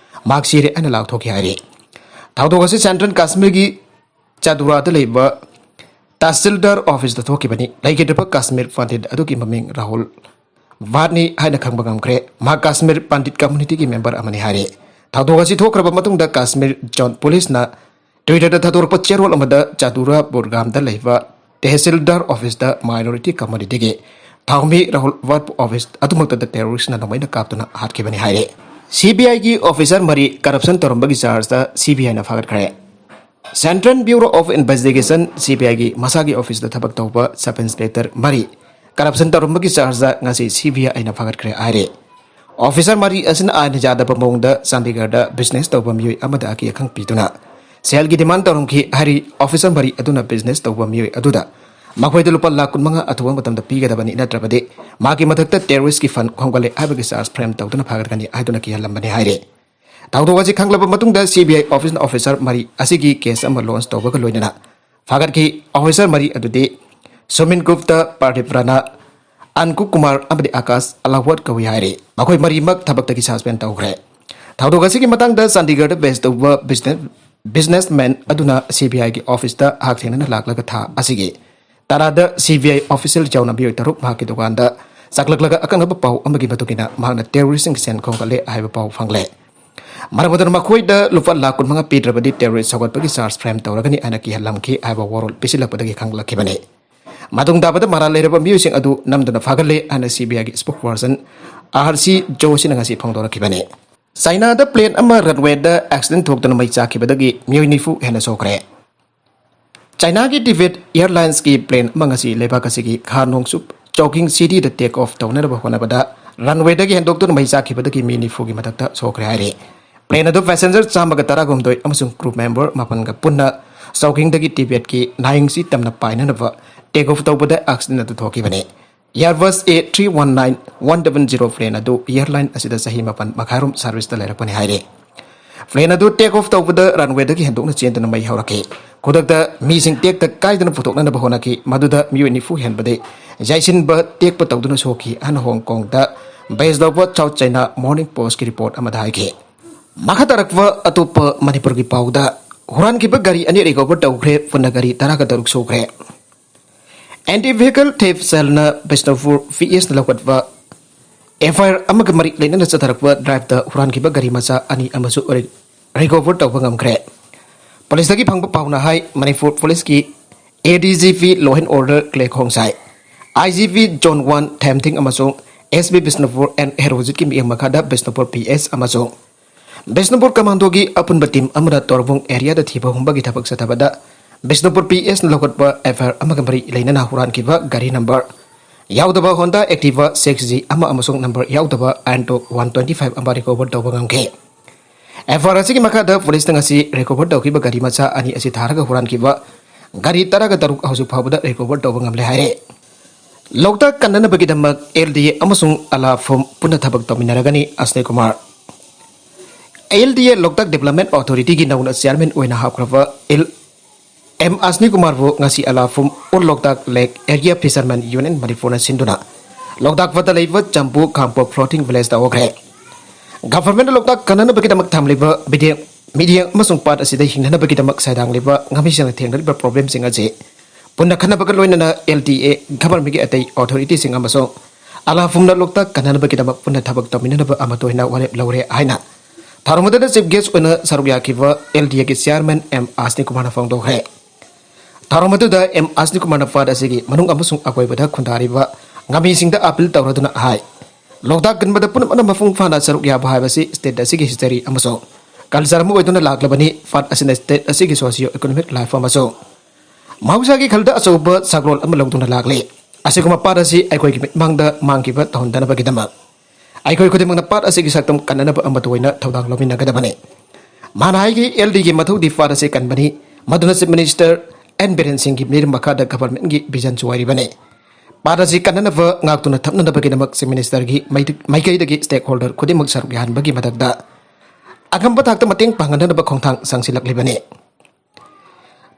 ꯃꯍꯥꯛ ꯁꯤꯔꯦ ꯍꯥꯏꯅ ꯂꯥꯎꯊꯣꯛꯈꯤ ꯍꯥꯏꯔꯤ꯫ ꯊꯧꯗꯣꯛ ꯑꯁꯤ ꯁꯦꯟꯇ꯭ꯔꯦꯜ ꯀꯥꯁꯃꯤꯔꯒꯤ ꯆꯥꯗꯨꯔꯥꯗ ꯂꯩꯕ ꯇꯥꯁꯤꯜꯗꯥꯔ ꯑꯣꯐꯤꯁꯇ ꯊꯣꯛꯈꯤꯕꯅꯤ꯫ ꯂꯩꯈꯤꯗ꯭ꯔꯕ ꯀꯥꯁꯃꯤꯔ ꯄꯟꯗꯤꯠ ꯑꯗꯨꯒꯤ ꯃꯃꯤꯡ ꯔꯥꯍꯨꯜ ꯚꯥꯠꯅꯤ ꯍꯥꯏꯅ ꯈꯪꯕ ꯉꯝꯈ꯭ꯔꯦ꯫ ꯃꯍꯥꯛ ꯀꯥꯁꯃꯤꯔ ꯄꯟꯗꯤꯠ ꯀꯝꯃꯨꯅꯤꯇꯤꯒꯤ ꯃꯦꯝꯕꯔ ꯑꯃꯅꯤ ꯍꯥꯏꯔꯤ꯫ ꯊꯧꯗꯣꯛ ꯑꯁꯤ ꯊꯣꯛꯈ꯭ꯔꯕ ꯃꯇꯨꯡꯗ ꯀꯥꯁꯃꯤꯔ ꯖꯣꯟ ꯄꯨꯂꯤꯁꯅ ꯇ꯭ꯋꯤꯇꯔꯗ ꯊꯥꯗꯣꯔꯛꯄ ꯆꯦꯔꯣꯜ ꯑꯃꯗ ꯆꯥꯗꯨꯔꯥ ꯕꯨꯗꯒꯥꯝꯗ ꯂꯩꯕ ꯇꯦꯍꯁꯤꯜꯗꯥꯔ ꯑꯣꯐꯤꯁꯇ ꯃꯥꯏꯅꯣꯔꯤꯇꯤ ꯀꯝꯃꯨꯅꯤꯇꯤꯒꯤ ꯊꯧꯃꯤ ꯔꯥꯍꯨꯜ ꯚꯥꯠ ꯑꯣꯐꯤꯁ ꯑꯗꯨꯃꯛꯇꯗ ꯇꯦꯔꯣꯔꯤꯁ꯭ꯠꯅ ꯅꯣꯡꯃꯩꯅ ꯀꯥꯞꯇꯨꯅ ꯍꯥꯠꯈꯤꯕꯅꯤ ꯍꯥꯏꯔꯤ꯫ ꯁꯤꯕꯤꯑꯥꯏꯒꯤ ꯑꯣꯐꯤꯁꯥꯔ ꯃꯔꯤ ꯀꯔꯞꯁꯟ ꯇꯧꯔꯝꯕꯒꯤ ꯆꯥꯔꯖꯇ ꯁꯤꯕꯤꯑꯥꯏꯅ ꯐꯥꯒꯠꯈ꯭ꯔꯦ꯫ ꯁꯦꯟꯇ꯭ꯔꯦꯜ ꯕ꯭ꯌꯨꯔꯣ ꯑꯣꯐ ꯏꯟꯚꯦꯁꯇꯤꯒꯦꯁꯟ, ꯁꯤꯕꯤꯑꯥꯏꯒꯤ ꯃꯁꯥꯒꯤ ꯑꯣꯐꯤꯁꯇ ꯊꯕꯛ ꯇꯧꯕ ꯁꯕ ꯏꯟꯁꯄꯦꯛꯇꯔ ꯃꯔꯤ ꯀꯔꯞꯁꯟ ꯇꯧꯔꯝꯕꯒꯤ ꯆꯥꯔꯖꯇ ꯉꯁꯤ ꯁꯤꯕꯤꯑꯥꯏꯅ ꯐꯥꯒꯠꯈ꯭ꯔꯦ ꯍꯥꯏꯔꯤ꯫ ꯑꯣꯐꯤꯁꯥꯔ ꯃꯔꯤ ꯑꯁꯤꯅ ꯑꯥꯏꯟ ꯌꯥꯗꯕ ꯃꯑꯣꯡꯗ ꯆꯥꯟꯗꯤꯒꯔꯗ ꯕꯤꯖꯤꯅꯦꯁ ꯇꯧꯕ ꯃꯤꯑꯣꯏ ꯑꯃꯗ ꯑꯀꯤ ꯑꯈꯪ ꯄꯤꯗꯨꯅ ꯁꯦꯜꯒꯤ ꯗꯤꯃꯥꯟ ꯇꯧꯔꯝꯈꯤ ꯍꯥꯏꯔꯤ꯫ ꯑꯣꯐꯤꯁꯥꯔ ꯃꯔꯤ ꯑꯗꯨꯅ ꯕꯤꯖꯤꯅꯦꯁ ꯇꯧꯕ ꯃꯤꯑꯣꯏ ꯑꯗꯨꯗ ꯃꯈꯣꯏꯗ ꯂꯨꯄꯥ ꯂꯥꯈ ꯀꯨꯟꯃꯉꯥ ꯑꯊꯨꯕ ꯃꯇꯝꯗ ꯄꯤꯒꯗꯕꯅꯤ, ꯅꯠꯇ꯭ꯔꯕꯗꯤ ꯃꯍꯥꯛꯀꯤ ꯃꯊꯛꯇ ꯇꯦꯔꯣꯔꯤꯁ꯭ꯠꯀꯤ ꯐꯟꯗ ꯈꯣꯝꯒꯠꯂꯦ ꯍꯥꯏꯕꯒꯤ ꯆꯥꯔꯖ ꯐ꯭ꯔꯦꯝ ꯇꯧꯗꯨꯅ ꯐꯥꯒꯠꯀꯅꯤ ꯍꯥꯏꯗꯨꯅ ꯀꯤꯍꯜꯂꯝꯕꯅꯤ ꯍꯥꯏꯔꯤ꯫ ꯊꯧꯗꯣꯛ ꯑꯁꯤ ꯈꯪꯂꯕ ꯃꯇꯨꯡꯗ ꯁꯤꯕꯤꯑꯥꯏ ꯑꯣꯐꯤꯁꯅ ꯑꯣꯐꯤꯁꯥꯔ ꯃꯔꯤ ꯑꯁꯤꯒꯤ ꯀꯦꯁ ꯑꯃ ꯂꯣꯟꯆ ꯇꯧꯕꯒ ꯂꯣꯏꯅꯅ ꯐꯥꯒꯠꯈꯤ꯫ ꯑꯣꯐꯤꯁꯥꯔ ꯃꯔꯤ ꯑꯗꯨꯗꯤ ꯁꯨꯃꯤꯟ ꯒꯨꯞꯇ, ꯄ꯭ꯔꯗꯤꯞ ꯔꯥꯅꯥ, ꯑꯟꯀꯨ ꯀꯨꯃꯥꯔ ꯑꯃꯗꯤ ꯑꯀꯥꯁ ꯑꯂꯥꯋꯠ ꯀꯧꯏ ꯍꯥꯏꯔꯤ꯫ ꯃꯈꯣꯏ ꯃꯔꯤꯃꯛ ꯊꯕꯛꯇꯒꯤ suspend ꯇꯧꯈ꯭ꯔꯦ꯫ ꯊꯧꯗꯣꯛ ꯑꯁꯤꯒꯤ ꯃꯇꯥꯡꯗ ꯆꯥꯟꯗꯤꯒꯔꯗ base ꯇꯧꯕ business, businessman ꯑꯗꯨꯅ C B I ꯒꯤ office ꯇ ꯍꯛꯊꯦꯡꯅꯅ ꯂꯥꯛꯂꯒ ꯊꯥ ꯑꯁꯤꯒꯤ ꯇꯔꯥꯗ C B I official ꯌꯥꯎꯅ ꯃꯤꯑꯣꯏ ꯇꯔꯨꯛ ꯃꯍꯥꯛꯀꯤ ꯗꯨꯀꯥꯟꯗ ꯆꯥꯛꯂꯛꯂꯒ ꯑꯀꯛꯅꯕ ꯄꯥꯎ ꯑꯃꯒꯤ ꯃꯇꯨꯡ ꯏꯟꯅ ꯃꯍꯥꯛꯅ terrorist ꯁꯤꯡꯒꯤ ꯁꯦꯜ ꯈꯣꯝꯒꯠꯂꯦ ꯍꯥꯏꯕ ꯄꯥꯎ ꯐꯪꯂꯦ꯫ ꯃꯔꯝ ꯑꯗꯨꯅ ꯃꯈꯣꯏꯗ ꯂꯨꯄꯥ ꯂꯥꯈ ꯀꯨꯟꯃꯉꯥ ꯄꯤꯗ꯭ꯔꯕꯗꯤ terrorist ꯁꯧꯒꯠꯄꯒꯤ charge frame ꯇꯧꯔꯒꯅꯤ ꯍꯥꯏꯅ ꯀꯤꯍꯜꯂꯝꯈꯤ ꯍꯥꯏꯕ ꯋꯥꯔꯣꯜ ꯄꯤꯁꯤꯜꯂꯛꯄꯗꯒꯤ ꯈꯪꯂꯛꯈꯤꯕꯅꯤ꯫ ꯃꯇꯨꯡ ꯇꯥꯕꯗ ꯃꯔꯥꯜ ꯂꯩꯔꯕ ꯃꯤꯑꯣꯏꯁꯤꯡ ꯑꯗꯨ ꯅꯝꯗꯨꯅ ꯐꯥꯒꯠꯂꯦ ꯍꯥꯏꯅ C B I ꯒꯤ spokesperson R C ꯖꯣꯁꯤꯅ ꯉꯁꯤ ꯐꯣꯡꯗꯣꯔꯛꯈꯤꯕꯅꯤ꯫ ꯆꯥꯏꯅꯥꯗ plane ꯑꯃ runway ꯗ accident ꯊꯣꯛꯇꯨꯅ ꯃꯩ ꯆꯥꯛꯈꯤꯕꯗꯒꯤ ꯃꯤꯑꯣꯏ ꯅꯤꯐꯨ ꯍꯦꯟꯅ ꯁꯣꯛꯈ꯭ꯔꯦ꯫ ꯆꯥꯏꯅꯥꯒꯤ ꯇꯤꯕꯦꯠ ꯑꯦꯌꯔꯂꯥꯏꯟꯁꯀꯤ plane ꯑꯃ ꯉꯁꯤ ꯂꯩꯕꯥꯛ ꯑꯁꯤꯒꯤ ꯈꯥ ꯅꯣꯡꯆꯨꯞ ꯆꯣꯀꯤꯡ ꯁꯤꯇꯤꯗ take off ꯇꯧꯅꯅꯕ ꯍꯣꯠꯅꯕꯗ runway ꯗꯒꯤ ꯍꯦꯟꯗꯣꯛꯇꯨꯅ ꯃꯩ ꯆꯥꯛꯈꯤꯕꯗꯒꯤ ꯃꯤ ꯅꯤꯐꯨꯒꯤ ꯃꯊꯛꯇ ꯁꯣꯛꯈ꯭ꯔꯦ ꯍꯥꯏꯔꯤ꯫ Plane ꯑꯗꯨ passenger ꯆꯥꯝꯃꯒ ꯇꯔꯥꯍꯨꯝꯗꯣꯏ ꯑꯃꯁꯨꯡ crew member ꯃꯥꯄꯟꯒ ꯄꯨꯟꯅ ꯆꯣꯀꯤꯡꯗꯒꯤ ꯇꯤꯕꯦꯠꯀꯤ ꯅꯥꯍꯤꯡꯁꯤ ꯇꯝꯅ ꯄꯥꯏꯅꯅꯕ take off ꯇꯧꯕꯗ accident ꯑꯗꯨ ꯊꯣꯛꯈꯤꯕꯅꯤ꯫ Airbus A three one nine one double zero plane ꯑꯗꯨ airline ꯑꯁꯤꯗ ꯆꯍꯤ ꯃꯥꯄꯟ ꯃꯈꯥꯏꯔꯣꯝ service ꯇ ꯂꯩꯔꯛꯄꯅꯤ ꯍꯥꯏꯔꯤ꯫ Plane ꯑꯗꯨ take off ꯇꯧꯕꯗ runway ꯗꯒꯤ ꯍꯦꯟꯗꯣꯛꯅ ꯆꯦꯟꯗꯨꯅ ꯃꯩ ꯍꯧꯔꯛꯈꯤ꯫ ꯈꯨꯗꯛꯇ ꯃꯤꯁꯤꯡ ꯇꯦꯛꯇ ꯀꯥꯏꯗꯅ ꯄꯨꯊꯣꯛꯅꯅꯕ ꯍꯣꯠꯅꯈꯤ꯫ ꯃꯗꯨꯗ ꯃꯤꯑꯣꯏ ꯅꯤꯐꯨ ꯍꯦꯟꯕꯗꯤ ꯌꯥꯏꯁꯤꯟꯕ ꯇꯦꯛꯄ ꯇꯧꯗꯨꯅ ꯁꯣꯛꯈꯤ ꯍꯥꯏꯅ ꯍꯣꯡ ꯀꯣꯡꯗ base ꯇꯧꯕ South China Morning Post ꯀꯤ report ꯑꯃꯗ ꯍꯥꯏꯈꯤ꯫ ꯃꯈꯥ ꯇꯥꯔꯛꯄ ꯑꯇꯣꯞꯄ ꯃꯅꯤꯄꯨꯔꯒꯤ ꯄꯥꯎꯗ, ꯍꯨꯔꯥꯟꯈꯤꯕ ꯒꯥꯔꯤ ꯑꯅꯤ recover ꯇꯧꯈ꯭ꯔꯦ, ꯄꯨꯟꯅ ꯒꯥꯔꯤ ꯇꯔꯥꯒ ꯇꯔꯨꯛ ꯁꯨꯈ꯭ꯔꯦ꯫ Anti vehicle theft cell ꯅ ꯕꯤꯁꯅꯨꯄꯨꯔ P S ꯅ ꯂꯧꯈꯠꯄ F I R ꯑꯃꯒ ꯃꯔꯤ ꯂꯩꯅꯅ ꯆꯠꯊꯔꯛꯄ drive ꯇ ꯍꯨꯔꯥꯟꯈꯤꯕ ꯒꯥꯔꯤ ꯃꯆꯥ ꯑꯅꯤ ꯑꯃꯁꯨ ꯔꯤ-, recover ꯇꯧꯕ ꯉꯝꯈ꯭ꯔꯦ꯫ Police ꯇꯒꯤ ꯐꯪꯕ ꯄꯥꯎꯅ ꯍꯥꯏ, ꯃꯅꯤꯄꯨꯔ Police ꯀꯤ A D G P Law and Order ꯀ꯭ꯂꯦ ꯈꯣꯡꯁꯥꯏ, I G P Zone one ꯊꯦꯝꯊꯤꯡ ꯑꯃꯁꯨꯡ S P ꯕꯤꯁꯅꯨꯄꯨꯔ and ꯍꯦꯔꯣꯖꯤꯠꯀꯤ ꯃꯤꯠꯌꯦꯡ ꯃꯈꯥꯗ ꯕꯤꯁꯅꯨꯄꯨꯔ P S ꯑꯃꯁꯨꯡ ꯕꯤꯁꯅꯨꯄꯨꯔ Commando ꯒꯤ ꯑꯄꯨꯟꯕ team ꯑꯃꯅ ꯇꯣꯔꯕꯨꯡ area ꯗ ꯊꯤꯕ ꯍꯨꯝꯕꯒꯤ ꯊꯕꯛ ꯆꯠꯊꯕꯗ ꯕꯤꯁꯅꯨꯄꯨꯔ P S ꯅ ꯂꯧꯈꯠꯄ F I R ꯑꯃꯒ ꯃꯔꯤ ꯂꯩꯅꯅ ꯍꯨꯔꯥꯟꯈꯤꯕ ꯒꯥꯔꯤ number ꯌꯥꯎꯗꯕ Honda Activa six G ꯑꯃ ꯑꯃꯁꯨꯡ number ꯌꯥꯎꯗꯕ Alto one twenty five ꯑꯃ recover ꯇꯧꯕ ꯉꯝꯈꯤ꯫ F I R ꯑꯁꯤꯒꯤ ꯃꯈꯥꯗ police ꯅ ꯉꯁꯤ recover ꯇꯧꯈꯤꯕ ꯒꯥꯔꯤ ꯃꯆꯥ ꯑꯅꯤ ꯑꯁꯤ ꯊꯥꯔꯒ ꯍꯨꯔꯥꯟꯈꯤꯕ ꯒꯥꯔꯤ ꯇꯔꯥꯒ ꯇꯔꯨꯛ ꯍꯧꯖꯤꯛ ꯐꯥꯎꯕꯗ recover ꯇꯧꯕ ꯉꯝꯂꯦ ꯍꯥꯏꯔꯦ꯫ ꯂꯣꯛꯇꯥꯛ ꯀꯟꯅꯅꯕꯒꯤꯗꯃꯛ L D A ꯑꯃꯁꯨꯡ ꯑꯂꯥꯐꯨꯝ ꯄꯨꯟꯅ ꯊꯕꯛ ꯇꯧꯃꯤꯟꯅꯔꯒꯅꯤ, ꯑꯁꯅꯤꯜ Kumar. L D A Loktak Development Authority ꯒꯤ ꯅꯧꯅ chairman ꯑꯣꯏꯅ ꯍꯥꯞꯈ꯭ꯔꯕ ꯑꯦꯜ ꯑꯦꯝ ꯑꯁꯅꯤ ꯀꯨꯃꯥꯔꯕꯨ ꯉꯁꯤ ꯑꯂꯥꯐꯨꯝ All Loktak Lake Area Fishermen Union ꯃꯅꯤꯄꯨꯔꯅ ꯁꯤꯟꯗꯨꯅ ꯂꯣꯛꯇꯥꯛ ꯄꯥꯠꯇ ꯂꯩꯕ ꯆꯝꯄꯨ ꯈꯥꯝꯄꯣꯛ floating village ꯇ ꯍꯧꯈ꯭ꯔꯦ꯫ Government ꯅ ꯂꯣꯛꯇꯥꯛ ꯀꯟꯅꯅꯕꯒꯤꯗꯃꯛ ꯊꯝꯂꯤꯕ ꯃꯤꯠꯌꯦꯡ, ꯃꯤꯠꯌꯦꯡ ꯑꯃꯁꯨꯡ ꯄꯥꯠ ꯑꯁꯤꯗ ꯍꯤꯡꯅꯅꯕꯒꯤꯗꯃꯛ ꯁꯩꯗꯥꯡꯂꯤꯕ ꯉꯥꯃꯤꯁꯤꯡꯅ ꯊꯦꯡꯅꯔꯤꯕ problem ꯁꯤꯡ ꯑꯁꯤ ꯄꯨꯟꯅ ꯈꯟꯅꯕꯒ ꯂꯣꯏꯅꯅ L T A, government ꯀꯤ ꯑꯇꯩ authority ꯁꯤꯡ ꯑꯃꯁꯨꯡ ꯑꯂꯥ ꯄꯨꯝꯅ ꯂꯣꯛꯇꯥꯛ ꯀꯟꯅꯅꯕꯒꯤꯗꯃꯛ ꯄꯨꯟꯅ ꯊꯕꯛ ꯇꯧꯃꯤꯟꯅꯅꯕ ꯑꯃꯠꯇ ꯑꯣꯏꯅ ꯋꯥꯔꯦꯞ ꯂꯧꯔꯦ ꯍꯥꯏꯅ ꯊꯧꯔꯝ ꯑꯗꯨꯗ chief guest ꯑꯣꯏꯅ ꯁꯔꯨꯛ ꯌꯥꯈꯤꯕ L T A ꯒꯤ chairman M ꯑꯁꯅꯤ ꯀꯨꯃꯥꯔꯅ ꯐꯣꯡꯗꯣꯛꯈ꯭ꯔꯦ꯫ ꯊꯧꯔꯝ ꯑꯗꯨꯗ M ꯑꯁꯅꯤ ꯀꯨꯃꯥꯔꯅ ꯄꯥꯠ ꯑꯁꯤꯒꯤ ꯃꯅꯨꯡ ꯑꯃꯁꯨꯡ ꯑꯀꯣꯏꯕꯗ ꯈꯨꯟꯗꯥꯔꯤꯕ ꯉꯥꯃꯤꯁꯤꯡꯗ appeal ꯇꯧꯔꯗꯨꯅ ꯍꯥꯏ, ꯂꯣꯛꯇꯥꯛ ꯀꯟꯕꯗ ꯄꯨꯝꯅꯃꯛꯅ ꯃꯄꯨꯡ ꯐꯥꯅ ꯁꯔꯨꯛ ꯌꯥꯕ ꯍꯥꯏꯕꯁꯤ state ꯑꯁꯤꯒꯤ history ꯑꯃꯁꯨꯡ culture ꯑꯃ ꯑꯣꯏꯗꯨꯅ ꯂꯥꯛꯂꯕꯅꯤ꯫ ꯄꯥꯠ ꯑꯁꯤꯅ state ꯑꯁꯤꯒꯤ socio economic life ꯑꯃꯁꯨꯡ ꯃꯍꯧꯁꯥꯒꯤ ꯈꯜꯗ ꯑꯆꯧꯕ ꯁꯛꯂꯣꯟ ꯑꯃ ꯂꯧꯗꯨꯅ ꯂꯥꯛꯂꯤ꯫ ꯑꯁꯤꯒꯨꯝꯕ ꯄꯥꯠ ꯑꯁꯤ ꯑꯩꯈꯣꯏꯒꯤ ꯃꯤꯠꯃꯥꯡꯗ ꯃꯥꯡꯈꯤꯕ ꯇꯧꯍꯟꯗꯅꯕꯒꯤꯗꯃꯛ ꯑꯩꯈꯣꯏ ꯈꯨꯗꯤꯡꯃꯛꯅ ꯄꯥꯠ ꯑꯁꯤꯒꯤ ꯁꯛꯇꯝ ꯀꯟꯅꯅꯕ ꯑꯃꯠꯇ ꯑꯣꯏꯅ ꯊꯧꯗꯥꯡ ꯂꯧꯃꯤꯟꯅꯒꯗꯕꯅꯤ꯫ ꯃꯥꯅ ꯍꯥꯏꯈꯤ, L D ꯒꯤ ꯃꯊꯧꯗꯤ ꯄꯥꯠ ꯑꯁꯤ ꯀꯟꯕꯅꯤ, ꯃꯗꯨꯅ Chief Minister N ꯕꯤꯔꯦꯟ ꯁꯤꯡꯒꯤ ꯃꯤꯔꯝ ꯃꯈꯥꯗ government ꯒꯤ vision ꯁꯨ ꯑꯣꯏꯔꯤꯕꯅꯤ꯫ ꯄꯥꯠ ꯑꯁꯤ ꯀꯟꯅꯅꯕ, ꯉꯥꯛꯇꯨꯅ ꯊꯝꯅꯅꯕꯒꯤꯗꯃꯛ Chief Minister ꯒꯤ ꯃꯥꯏꯀꯩꯗꯒꯤ stakeholder ꯈꯨꯗꯤꯡꯃꯛ ꯁꯔꯨꯛ ꯌꯥꯍꯟꯕꯒꯤ ꯃꯊꯛꯇ ꯑꯉꯝꯕ ꯊꯥꯛꯇ ꯃꯇꯦꯡ ꯄꯥꯡꯍꯟꯅꯅꯕ ꯈꯣꯡꯊꯥꯡ ꯆꯪꯁꯤꯜꯂꯛꯂꯤꯕꯅꯤ꯫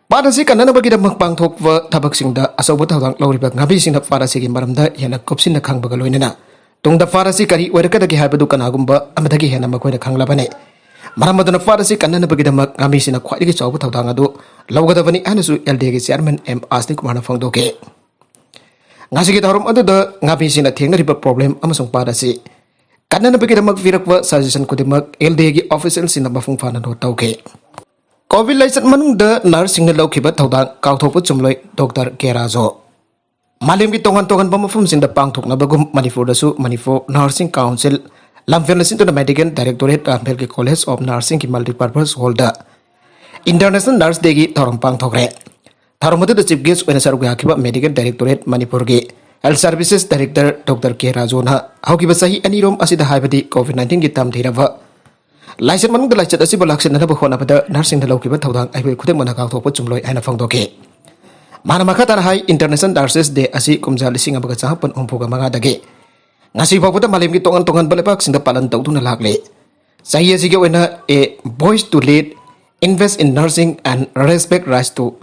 ꯄꯥꯠ ꯑꯁꯤ ꯀꯟꯅꯅꯕꯒꯤꯗꯃꯛ ꯄꯥꯡꯊꯣꯛꯄ ꯊꯕꯛꯁꯤꯡꯗ ꯑꯆꯧꯕ ꯊꯧꯗꯥꯡ ꯂꯧꯔꯤꯕ ꯉꯥꯃꯤꯁꯤꯡꯅ ꯄꯥꯠ ꯑꯁꯤꯒꯤ ꯃꯔꯝꯗ ꯍꯦꯟꯅ ꯀꯨꯞꯁꯤꯟꯅ ꯈꯪꯕꯒ ꯂꯣꯏꯅꯅ ꯇꯨꯡꯗ ꯄꯥꯠ ꯑꯁꯤ ꯀꯔꯤ ꯑꯣꯏꯔꯛꯀꯗꯒꯦ ꯍꯥꯏꯕꯗꯨ ꯀꯅꯥꯒꯨꯝꯕ ꯑꯃꯗꯒꯤ ꯍꯦꯟꯅ ꯃꯈꯣꯏꯅ ꯈꯪꯂꯕꯅꯤ꯫ ꯃꯔꯝ ꯑꯗꯨꯅ ꯄꯥꯠ ꯑꯁꯤ ꯀꯟꯅꯅꯕꯒꯤꯗꯃꯛ ꯉꯥꯃꯤꯁꯤꯡꯅ ꯈ꯭ꯋꯥꯏꯗꯒꯤ ꯆꯥꯎꯕ ꯊꯧꯗꯥꯡ ꯑꯗꯨ ꯂꯧꯒꯗꯕꯅꯤ ꯍꯥꯏꯅꯁꯨ L D A ꯒꯤ chairman M ꯑꯁꯅꯤ ꯀꯨꯃꯥꯔꯅ ꯐꯣꯡꯗꯣꯛꯈꯤ꯫ ꯉꯁꯤꯒꯤ ꯊꯧꯔꯝ ꯑꯗꯨꯗ ꯉꯥꯃꯤꯁꯤꯡꯅ ꯊꯦꯡꯅꯔꯤꯕ problem ꯑꯃꯁꯨꯡ ꯄꯥꯠ ꯑꯁꯤ ꯀꯟꯅꯅꯕꯒꯤꯗꯃꯛ ꯄꯤꯔꯛꯄ suggestion ꯈꯨꯗꯤꯡꯃꯛ L D A ꯒꯤ official ꯁꯤꯡꯅ ꯃꯄꯨꯡ ꯐꯥꯅ note ꯇꯧꯈꯤ꯫ COVID ꯂꯥꯏꯆꯠ ꯃꯅꯨꯡꯗ nurse ꯁꯤꯡꯅ ꯂꯧꯈꯤꯕ ꯊꯧꯗꯥꯡ ꯀꯥꯎꯊꯣꯛꯄ ꯆꯨꯝꯂꯣꯏ, Doctor ꯀꯦ ꯔꯥꯖꯨ꯫ ꯃꯥꯂꯦꯝꯒꯤ ꯇꯣꯉꯥꯟ ꯇꯣꯉꯥꯟꯕ ꯃꯐꯝꯁꯤꯡꯗ ꯄꯥꯡꯊꯣꯛꯅꯕꯒꯨꯝ ꯃꯅꯤꯄꯨꯔꯗꯁꯨ Manipur Nursing Council ꯂꯝꯐꯦꯜꯅ ꯁꯤꯟꯗꯨꯅ Medical Directorate ꯂꯝꯐꯦꯜꯒꯤ College of Nursing ꯒꯤ multipurpose hall ꯗ International Nurse Day ꯒꯤ ꯊꯧꯔꯝ ꯄꯥꯡꯊꯣꯛꯈ꯭ꯔꯦ꯫ ꯊꯧꯔꯝ ꯑꯗꯨꯗ chief guest ꯑꯣꯏꯅ ꯁꯔꯨꯛ ꯌꯥꯈꯤꯕ Medical Directorate ꯃꯅꯤꯄꯨꯔꯒꯤ Health Services Director Doctor ꯀꯦ ꯔꯥꯖꯨꯅ ꯍꯧꯈꯤꯕ ꯆꯍꯤ ꯑꯅꯤꯔꯣꯝ ꯑꯁꯤꯗ, ꯍꯥꯏꯕꯗꯤ COVID nineteen ꯒꯤ ꯇꯝꯊꯤꯔꯕ ꯂꯥꯏꯆꯠ ꯃꯅꯨꯡꯗ ꯂꯥꯏꯆꯠ ꯑꯁꯤꯕꯨ ꯂꯥꯛꯁꯤꯟꯅꯅꯕ ꯍꯣꯠꯅꯕꯗ nurse ꯁꯤꯡꯅ ꯂꯧꯈꯤꯕ ꯊꯧꯗꯥꯡ ꯑꯩꯈꯣꯏ ꯈꯨꯗꯤꯡꯃꯛꯅ ꯀꯥꯎꯊꯣꯛꯄ ꯆꯨꯝꯂꯣꯏ ꯍꯥꯏꯅ ꯐꯣꯡꯗꯣꯛꯈꯤ꯫ ꯃꯥꯅ ꯃꯈꯥ ꯇꯥꯅ ꯍꯥꯏ, International Nurses Day ꯑꯁꯤ ꯀꯨꯝꯖꯥ ꯂꯤꯁꯤꯡ ꯑꯃꯒ ꯆꯥꯃꯥꯄꯟ ꯍꯨꯝꯐꯨꯒ ꯃꯉꯥꯗꯒꯤ ꯉꯁꯤ ꯐꯥꯎꯕꯗ ꯃꯥꯂꯦꯝꯒꯤ ꯇꯣꯉꯥꯟ ꯇꯣꯉꯥꯟꯕ ꯂꯩꯕꯥꯛꯁꯤꯡꯗ ꯄꯥꯂꯟ ꯇꯧꯗꯨꯅ ꯂꯥꯛꯂꯤ꯫ ꯆꯍꯤ ꯑꯁꯤꯒꯤ ꯑꯣꯏꯅ A Voice to Lead, Invest in Nursing and Respect Rights to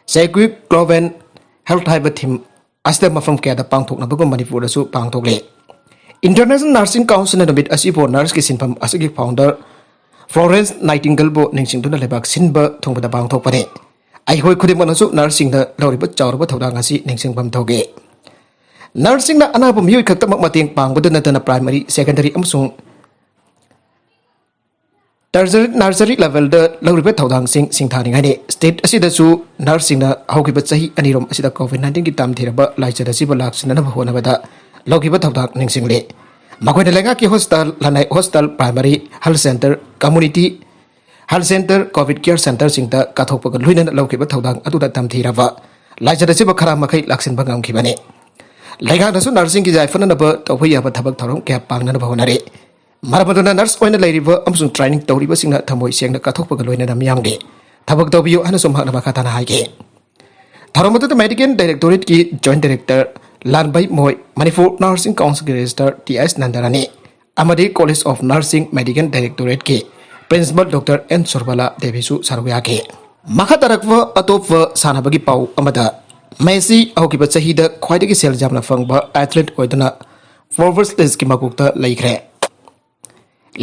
Sacred Global Health ꯍꯥꯏꯕ theme ꯑꯁꯤꯗ ꯃꯐꯝ ꯀꯌꯥꯗ ꯄꯥꯡꯊꯣꯛꯅꯕꯒꯨꯝ ꯃꯅꯤꯄꯨꯔꯗꯁꯨ ꯄꯥꯡꯊꯣꯛꯂꯤ꯫ International Nursing Councilꯅ ꯅꯨꯃꯤꯠ ꯑꯁꯤꯕꯨ ꯅꯔꯁꯀꯤ ꯁꯤꯟꯐꯝ ꯑꯁꯤꯒꯤ founder Florence Nightingaleꯕꯨ ꯅꯤꯡꯁꯤꯡꯗꯨꯅ ꯂꯩꯕꯥꯛ ꯁꯤꯟꯕ ꯊꯨꯡꯕꯗ ꯄꯥꯡꯊꯣꯛꯄꯅꯤ꯫ ꯑꯩꯈꯣꯏ ꯈꯨꯗꯤꯡꯃꯛꯅꯁꯨ ꯅꯔꯁꯁꯤꯡꯅ ꯂꯧꯔꯤꯕ ꯆꯥꯎꯔꯕ ꯊꯧꯗꯥꯡ ꯑꯁꯤ ꯅꯤꯡꯁꯤꯡꯐꯝ ꯊꯣꯛꯏ꯫ ꯅꯔꯁꯁꯤꯡꯅ ꯑꯅꯥꯕ ꯃꯤꯑꯣꯏ ꯈꯛꯇꯃꯛ ꯃꯇꯦꯡ ꯄꯥꯡꯕꯗ ꯅꯠꯇꯅ primary, secondary ꯑꯃꯁꯨꯡ tertiary, nursery levelꯗ ꯂꯧꯔꯤꯕ ꯊꯧꯗꯥꯡꯁꯤꯡ ꯁꯤꯡꯊꯥꯅꯤꯡꯉꯥꯏꯅꯤ꯫ State ꯑꯁꯤꯗꯁꯨ ꯅꯔꯁꯁꯤꯡꯅ ꯍꯧꯈꯤꯕ ꯆꯍꯤ ꯑꯅꯤꯔꯣꯝ ꯑꯁꯤꯗ COVID nineteenꯒꯤ ꯇꯝꯊꯤꯔꯕ ꯂꯥꯏꯆꯠ ꯑꯁꯤꯕꯨ ꯂꯥꯛꯁꯤꯟꯅꯅꯕ ꯍꯣꯠꯅꯕꯗ ꯂꯧꯈꯤꯕ ꯊꯧꯗꯥꯡ ꯅꯤꯡꯁꯤꯡꯂꯤ꯫ ꯃꯈꯣꯏꯅ ꯂꯩꯉꯥꯛꯀꯤ hospital, ꯂꯅꯥꯏ hospital, primary health centre, community health centre, COVID care centreꯁꯤꯡꯗ ꯀꯠꯊꯣꯛꯄꯒ ꯂꯣꯏꯅꯅ ꯂꯧꯈꯤꯕ ꯊꯧꯗꯥꯡ ꯑꯗꯨꯗ ꯇꯝꯊꯤꯔꯕ ꯂꯥꯏꯆꯠ ꯑꯁꯤꯕꯨ ꯈꯔ ꯃꯈꯩ ꯂꯥꯛꯁꯤꯟꯕ ꯉꯝꯈꯤꯕꯅꯤ꯫ ꯂꯩꯉꯥꯛꯅꯁꯨ ꯅꯔꯁꯁꯤꯡꯒꯤ ꯌꯥꯏꯐꯅꯅꯕ ꯇꯧꯕ ꯌꯥꯕ ꯊꯕꯛ ꯊꯧꯔꯝ ꯀꯌꯥ ꯄꯥꯡꯅꯅꯕ ꯍꯣꯠꯅꯔꯤ꯫ ꯃꯔꯝ ꯑꯗꯨꯅ ꯅꯔꯁ ꯑꯣꯏꯅ ꯂꯩꯔꯤꯕ ꯑꯃꯁꯨꯡ training ꯇꯧꯔꯤꯕꯁꯤꯡꯅ ꯊꯃꯣꯏ ꯁꯦꯡꯅ ꯀꯠꯊꯣꯛꯄꯒ ꯂꯣꯏꯅꯅ ꯃꯤꯌꯥꯝꯒꯤ ꯊꯕꯛ ꯇꯧꯕꯤꯌꯨ ꯍꯥꯏꯅꯁꯨ ꯃꯍꯥꯛꯅ ꯃꯈꯥ ꯇꯥꯅ ꯍꯥꯏꯈꯤ꯫ ꯊꯧꯔꯝ ꯑꯗꯨꯗ Medical Directorateꯀꯤ Joint Director ꯂꯥꯟꯕꯩ ꯃꯣꯏ, ꯃꯅꯤꯄꯨꯔ Nursing Councilꯒꯤ Registrar ꯇꯤ ꯑꯦꯁ ꯅꯟꯗꯔꯥꯅꯤ ꯑꯃꯗꯤ College of Nursing Medical Directorateꯀꯤ Principal Doctor ꯑꯦꯟ ꯁꯨꯔꯕꯂꯥ ꯗꯦꯕꯤꯁꯨ ꯁꯔꯨꯛ ꯌꯥꯈꯤ꯫ ꯃꯈꯥ ꯇꯥꯔꯛꯄ ꯑꯇꯣꯞꯄ ꯁꯥꯟꯅꯕꯒꯤ ꯄꯥꯎ ꯑꯃꯗ, ꯃꯦꯁꯤ ꯍꯧꯈꯤꯕ ꯆꯍꯤꯗ ꯈ꯭ꯋꯥꯏꯗꯒꯤ ꯁꯦꯜ ꯌꯥꯝꯅ ꯐꯪꯕ athlete ꯑꯣꯏꯗꯨꯅ Forbes listꯀꯤ ꯃꯀꯣꯛꯇ ꯂꯩꯈ꯭ꯔꯦ꯫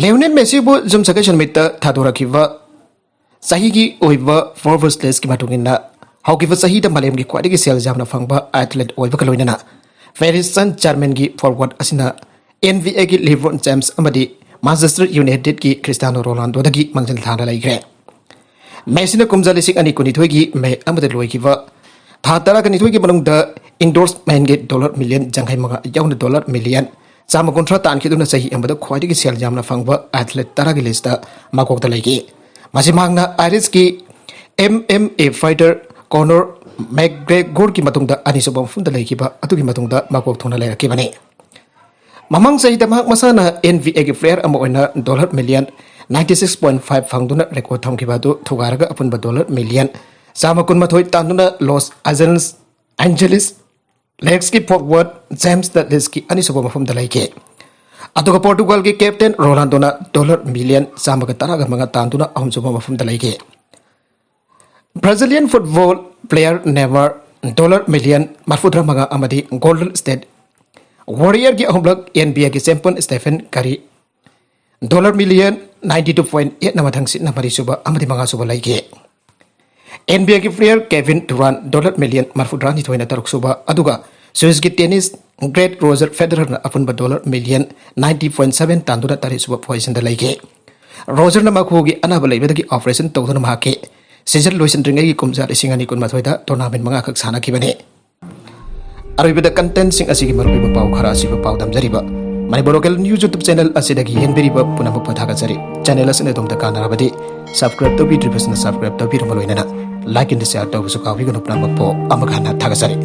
ꯂꯤꯑꯣꯅꯦꯜ ꯃꯦꯁꯤꯕꯨ ꯌꯨꯝꯁꯀꯩꯁ ꯅꯨꯃꯤꯠꯇ ꯊꯥꯗꯣꯔꯛꯈꯤꯕ ꯆꯍꯤꯒꯤ ꯑꯣꯏꯕ Forbes listꯀꯤ ꯃꯇꯨꯡ ꯏꯟꯅ, ꯍꯧꯈꯤꯕ ꯆꯍꯤꯗ ꯃꯥꯂꯦꯝꯒꯤ ꯈ꯭ꯋꯥꯏꯗꯒꯤ ꯁꯦꯜ ꯌꯥꯝꯅ ꯐꯪꯕ athlete ꯑꯣꯏꯕꯒ ꯂꯣꯏꯅꯅ Paris Saint-Germainꯒꯤ forward ꯑꯁꯤꯅ NBAꯒꯤ LeBron James ꯑꯃꯗꯤ Manchester Unitedꯀꯤ Cristiano Ronaldoꯗꯒꯤ ꯃꯥꯡꯖꯤꯜ ꯊꯥꯅ ꯂꯩꯈ꯭ꯔꯦ꯫ ꯃꯦꯁꯤꯅ ꯀꯨꯝꯖꯥ ꯂꯤꯁꯤꯡ ꯑꯅꯤ ꯀꯨꯟꯅꯤꯊꯣꯏꯒꯤ ꯃꯦ ꯑꯃꯗ ꯂꯣꯏꯈꯤꯕ ꯊꯥ ꯇꯔꯥꯒ ꯅꯤꯊꯣꯏꯒꯤ ꯃꯅꯨꯡꯗ endorsementꯒꯤ dollar million ꯌꯥꯡꯈꯩ ꯃꯉꯥ ꯌꯥꯎꯅ dollar million ꯆꯥꯝꯃ ꯀꯨꯟꯊ꯭ꯔꯥ ꯇꯥꯟꯈꯤꯗꯨꯅ ꯆꯍꯤ ꯑꯃꯗ ꯈ꯭ꯋꯥꯏꯗꯒꯤ ꯁꯦꯜ ꯌꯥꯝꯅ ꯐꯪꯕ athlete ꯇꯔꯥꯒꯤ listꯇ ꯃꯀꯣꯛꯇ ꯂꯩꯈꯤ꯫ ꯃꯁꯤ ꯃꯍꯥꯛꯅ Irishꯀꯤ MMA fighter Conor McGregorꯒꯤ ꯃꯇꯨꯡꯗ ꯑꯅꯤꯁꯨꯕ ꯃꯐꯝꯗ ꯂꯩꯈꯤꯕ ꯑꯗꯨꯒꯤ ꯃꯇꯨꯡꯗ ꯃꯀꯣꯛ ꯊꯣꯡꯅ ꯂꯩꯔꯛꯈꯤꯕꯅꯤ꯫ ꯃꯃꯥꯡ ꯆꯍꯤꯗ ꯃꯍꯥꯛ ꯃꯁꯥꯅ NBAꯒꯤ player ꯑꯃ ꯑꯣꯏꯅ dollar million ninety six point five ꯐꯪꯗꯨꯅ record ꯊꯝꯈꯤꯕ ꯑꯗꯨ ꯊꯨꯒꯥꯏꯔꯒ ꯑꯄꯨꯟꯕ dollar million ꯆꯥꯝꯃ ꯀꯨꯟꯃꯥꯊꯣꯏ ꯇꯥꯟꯗꯨꯅ Los Angeles, Angeles Lakersꯀꯤ forward James Dudleyꯒꯤ ꯑꯅꯤꯁꯨꯕ ꯃꯐꯝꯗ ꯂꯩꯈꯤ꯫ ꯑꯗꯨꯒ Portugalꯒꯤ captain Ronaldoꯅ dollar million ꯆꯥꯝꯃꯒ ꯇꯔꯥꯒ ꯃꯉꯥ ꯇꯥꯟꯗꯨꯅ ꯑꯍꯨꯝꯁꯨꯕ ꯃꯐꯝꯗ ꯂꯩꯈꯤ꯫ Brazilian football player Neymar dollar million ꯃꯔꯤꯐꯨꯇꯔꯥ ꯃꯉꯥ ꯑꯃꯗꯤ ꯒꯣꯜꯗꯟ ꯁ꯭ꯇꯦꯠ ꯋꯥꯔꯤꯌꯔꯒꯤ ꯑꯍꯨꯝꯂꯛ ꯑꯦꯟ ꯕꯤ ꯑꯦꯒꯤ champion Stephen Curry dollar million ninety two point ꯑꯦꯠꯅ ꯃꯊꯪ ꯁꯤꯠꯅ ꯃꯔꯤꯁꯨꯕ ꯑꯃꯗꯤ ꯃꯉꯥꯁꯨꯕ ꯂꯩꯈꯤ꯫ ꯑꯦꯟ ꯕꯤ ꯑꯦꯒꯤ player Kevin Durant dollar million ꯃꯔꯤꯐꯨꯇꯔꯥꯅꯤꯊꯣꯏꯅ ꯇꯔꯨꯛꯁꯨꯕ, ꯑꯗꯨꯒ ꯁ꯭ꯋꯤꯁꯀꯤ ꯇꯦꯅꯤꯁ ꯒ꯭ꯔꯦꯠ ꯔꯣꯖꯔ ꯐꯦꯗꯔꯔꯅ ꯑꯄꯨꯟꯕ dollar million ninety point seven ꯇꯥꯟꯗꯨꯅ ꯇꯔꯦꯠꯁꯨꯕ ꯄꯣꯖꯤꯁꯟꯗ ꯂꯩꯈꯤ꯫ ꯔꯣꯖꯔꯅ ꯃꯈꯨꯒꯤ ꯑꯅꯥꯕ ꯂꯩꯕꯗꯒꯤ ꯑꯣꯄꯔꯦꯁꯟ ꯇꯧꯗꯨꯅ ꯃꯍꯥꯛꯀꯤ ꯁꯤꯖꯟ ꯂꯣꯏꯁꯤꯟꯗ꯭ꯔꯤꯉꯩꯒꯤ ꯀꯨꯝꯖꯥ ꯂꯤꯁꯤꯡ ꯑꯅꯤ ꯀꯨꯟꯃꯥꯊꯣꯏꯗ ꯇꯣꯔꯅꯥꯃꯦꯟ ꯃꯉꯥꯈꯛ ꯁꯥꯟꯅꯈꯤꯕꯅꯤ꯫ ꯑꯔꯣꯏꯕꯗ ꯀꯟꯇꯦꯟꯁꯤꯡ ꯑꯁꯤꯒꯤ ꯃꯔꯨꯑꯣꯏꯕ ꯄꯥꯎ ꯈꯔ ꯑꯁꯤꯕꯨ ꯄꯥꯎꯗꯝꯖꯔꯤꯕ Manipur local news YouTube channel ꯑꯁꯤꯗꯒꯤ ꯌꯦꯡꯕꯤꯔꯤꯕ ꯄꯨꯝꯅꯃꯛꯄꯨ ꯊꯥꯒꯠꯆꯔꯤ꯫ ꯆꯦꯅꯦꯜ ꯑꯁꯤꯅ ꯑꯗꯣꯝꯗ ꯀꯥꯟꯅꯔꯕꯗꯤ ꯁꯕꯁꯀ꯭ꯔꯥꯏꯕ ꯇꯧꯕꯤꯗ꯭ꯔꯤꯕꯁꯤꯅ ꯁꯕꯁꯀ꯭ꯔꯥꯏꯕ ꯇꯧꯕꯤꯔꯝꯕ ꯂꯣꯏꯅꯅ ꯂꯥꯏꯛ ꯑꯦꯟ ꯁꯤꯌꯥꯔ ꯇꯧꯕꯁꯨ ꯀꯥꯎꯕꯤꯒꯅꯨ꯫ ꯄꯨꯝꯅꯃꯛꯄꯨ ꯑꯃꯨꯛ ꯍꯟꯅ ꯊꯥꯒꯠꯆꯔꯤ꯫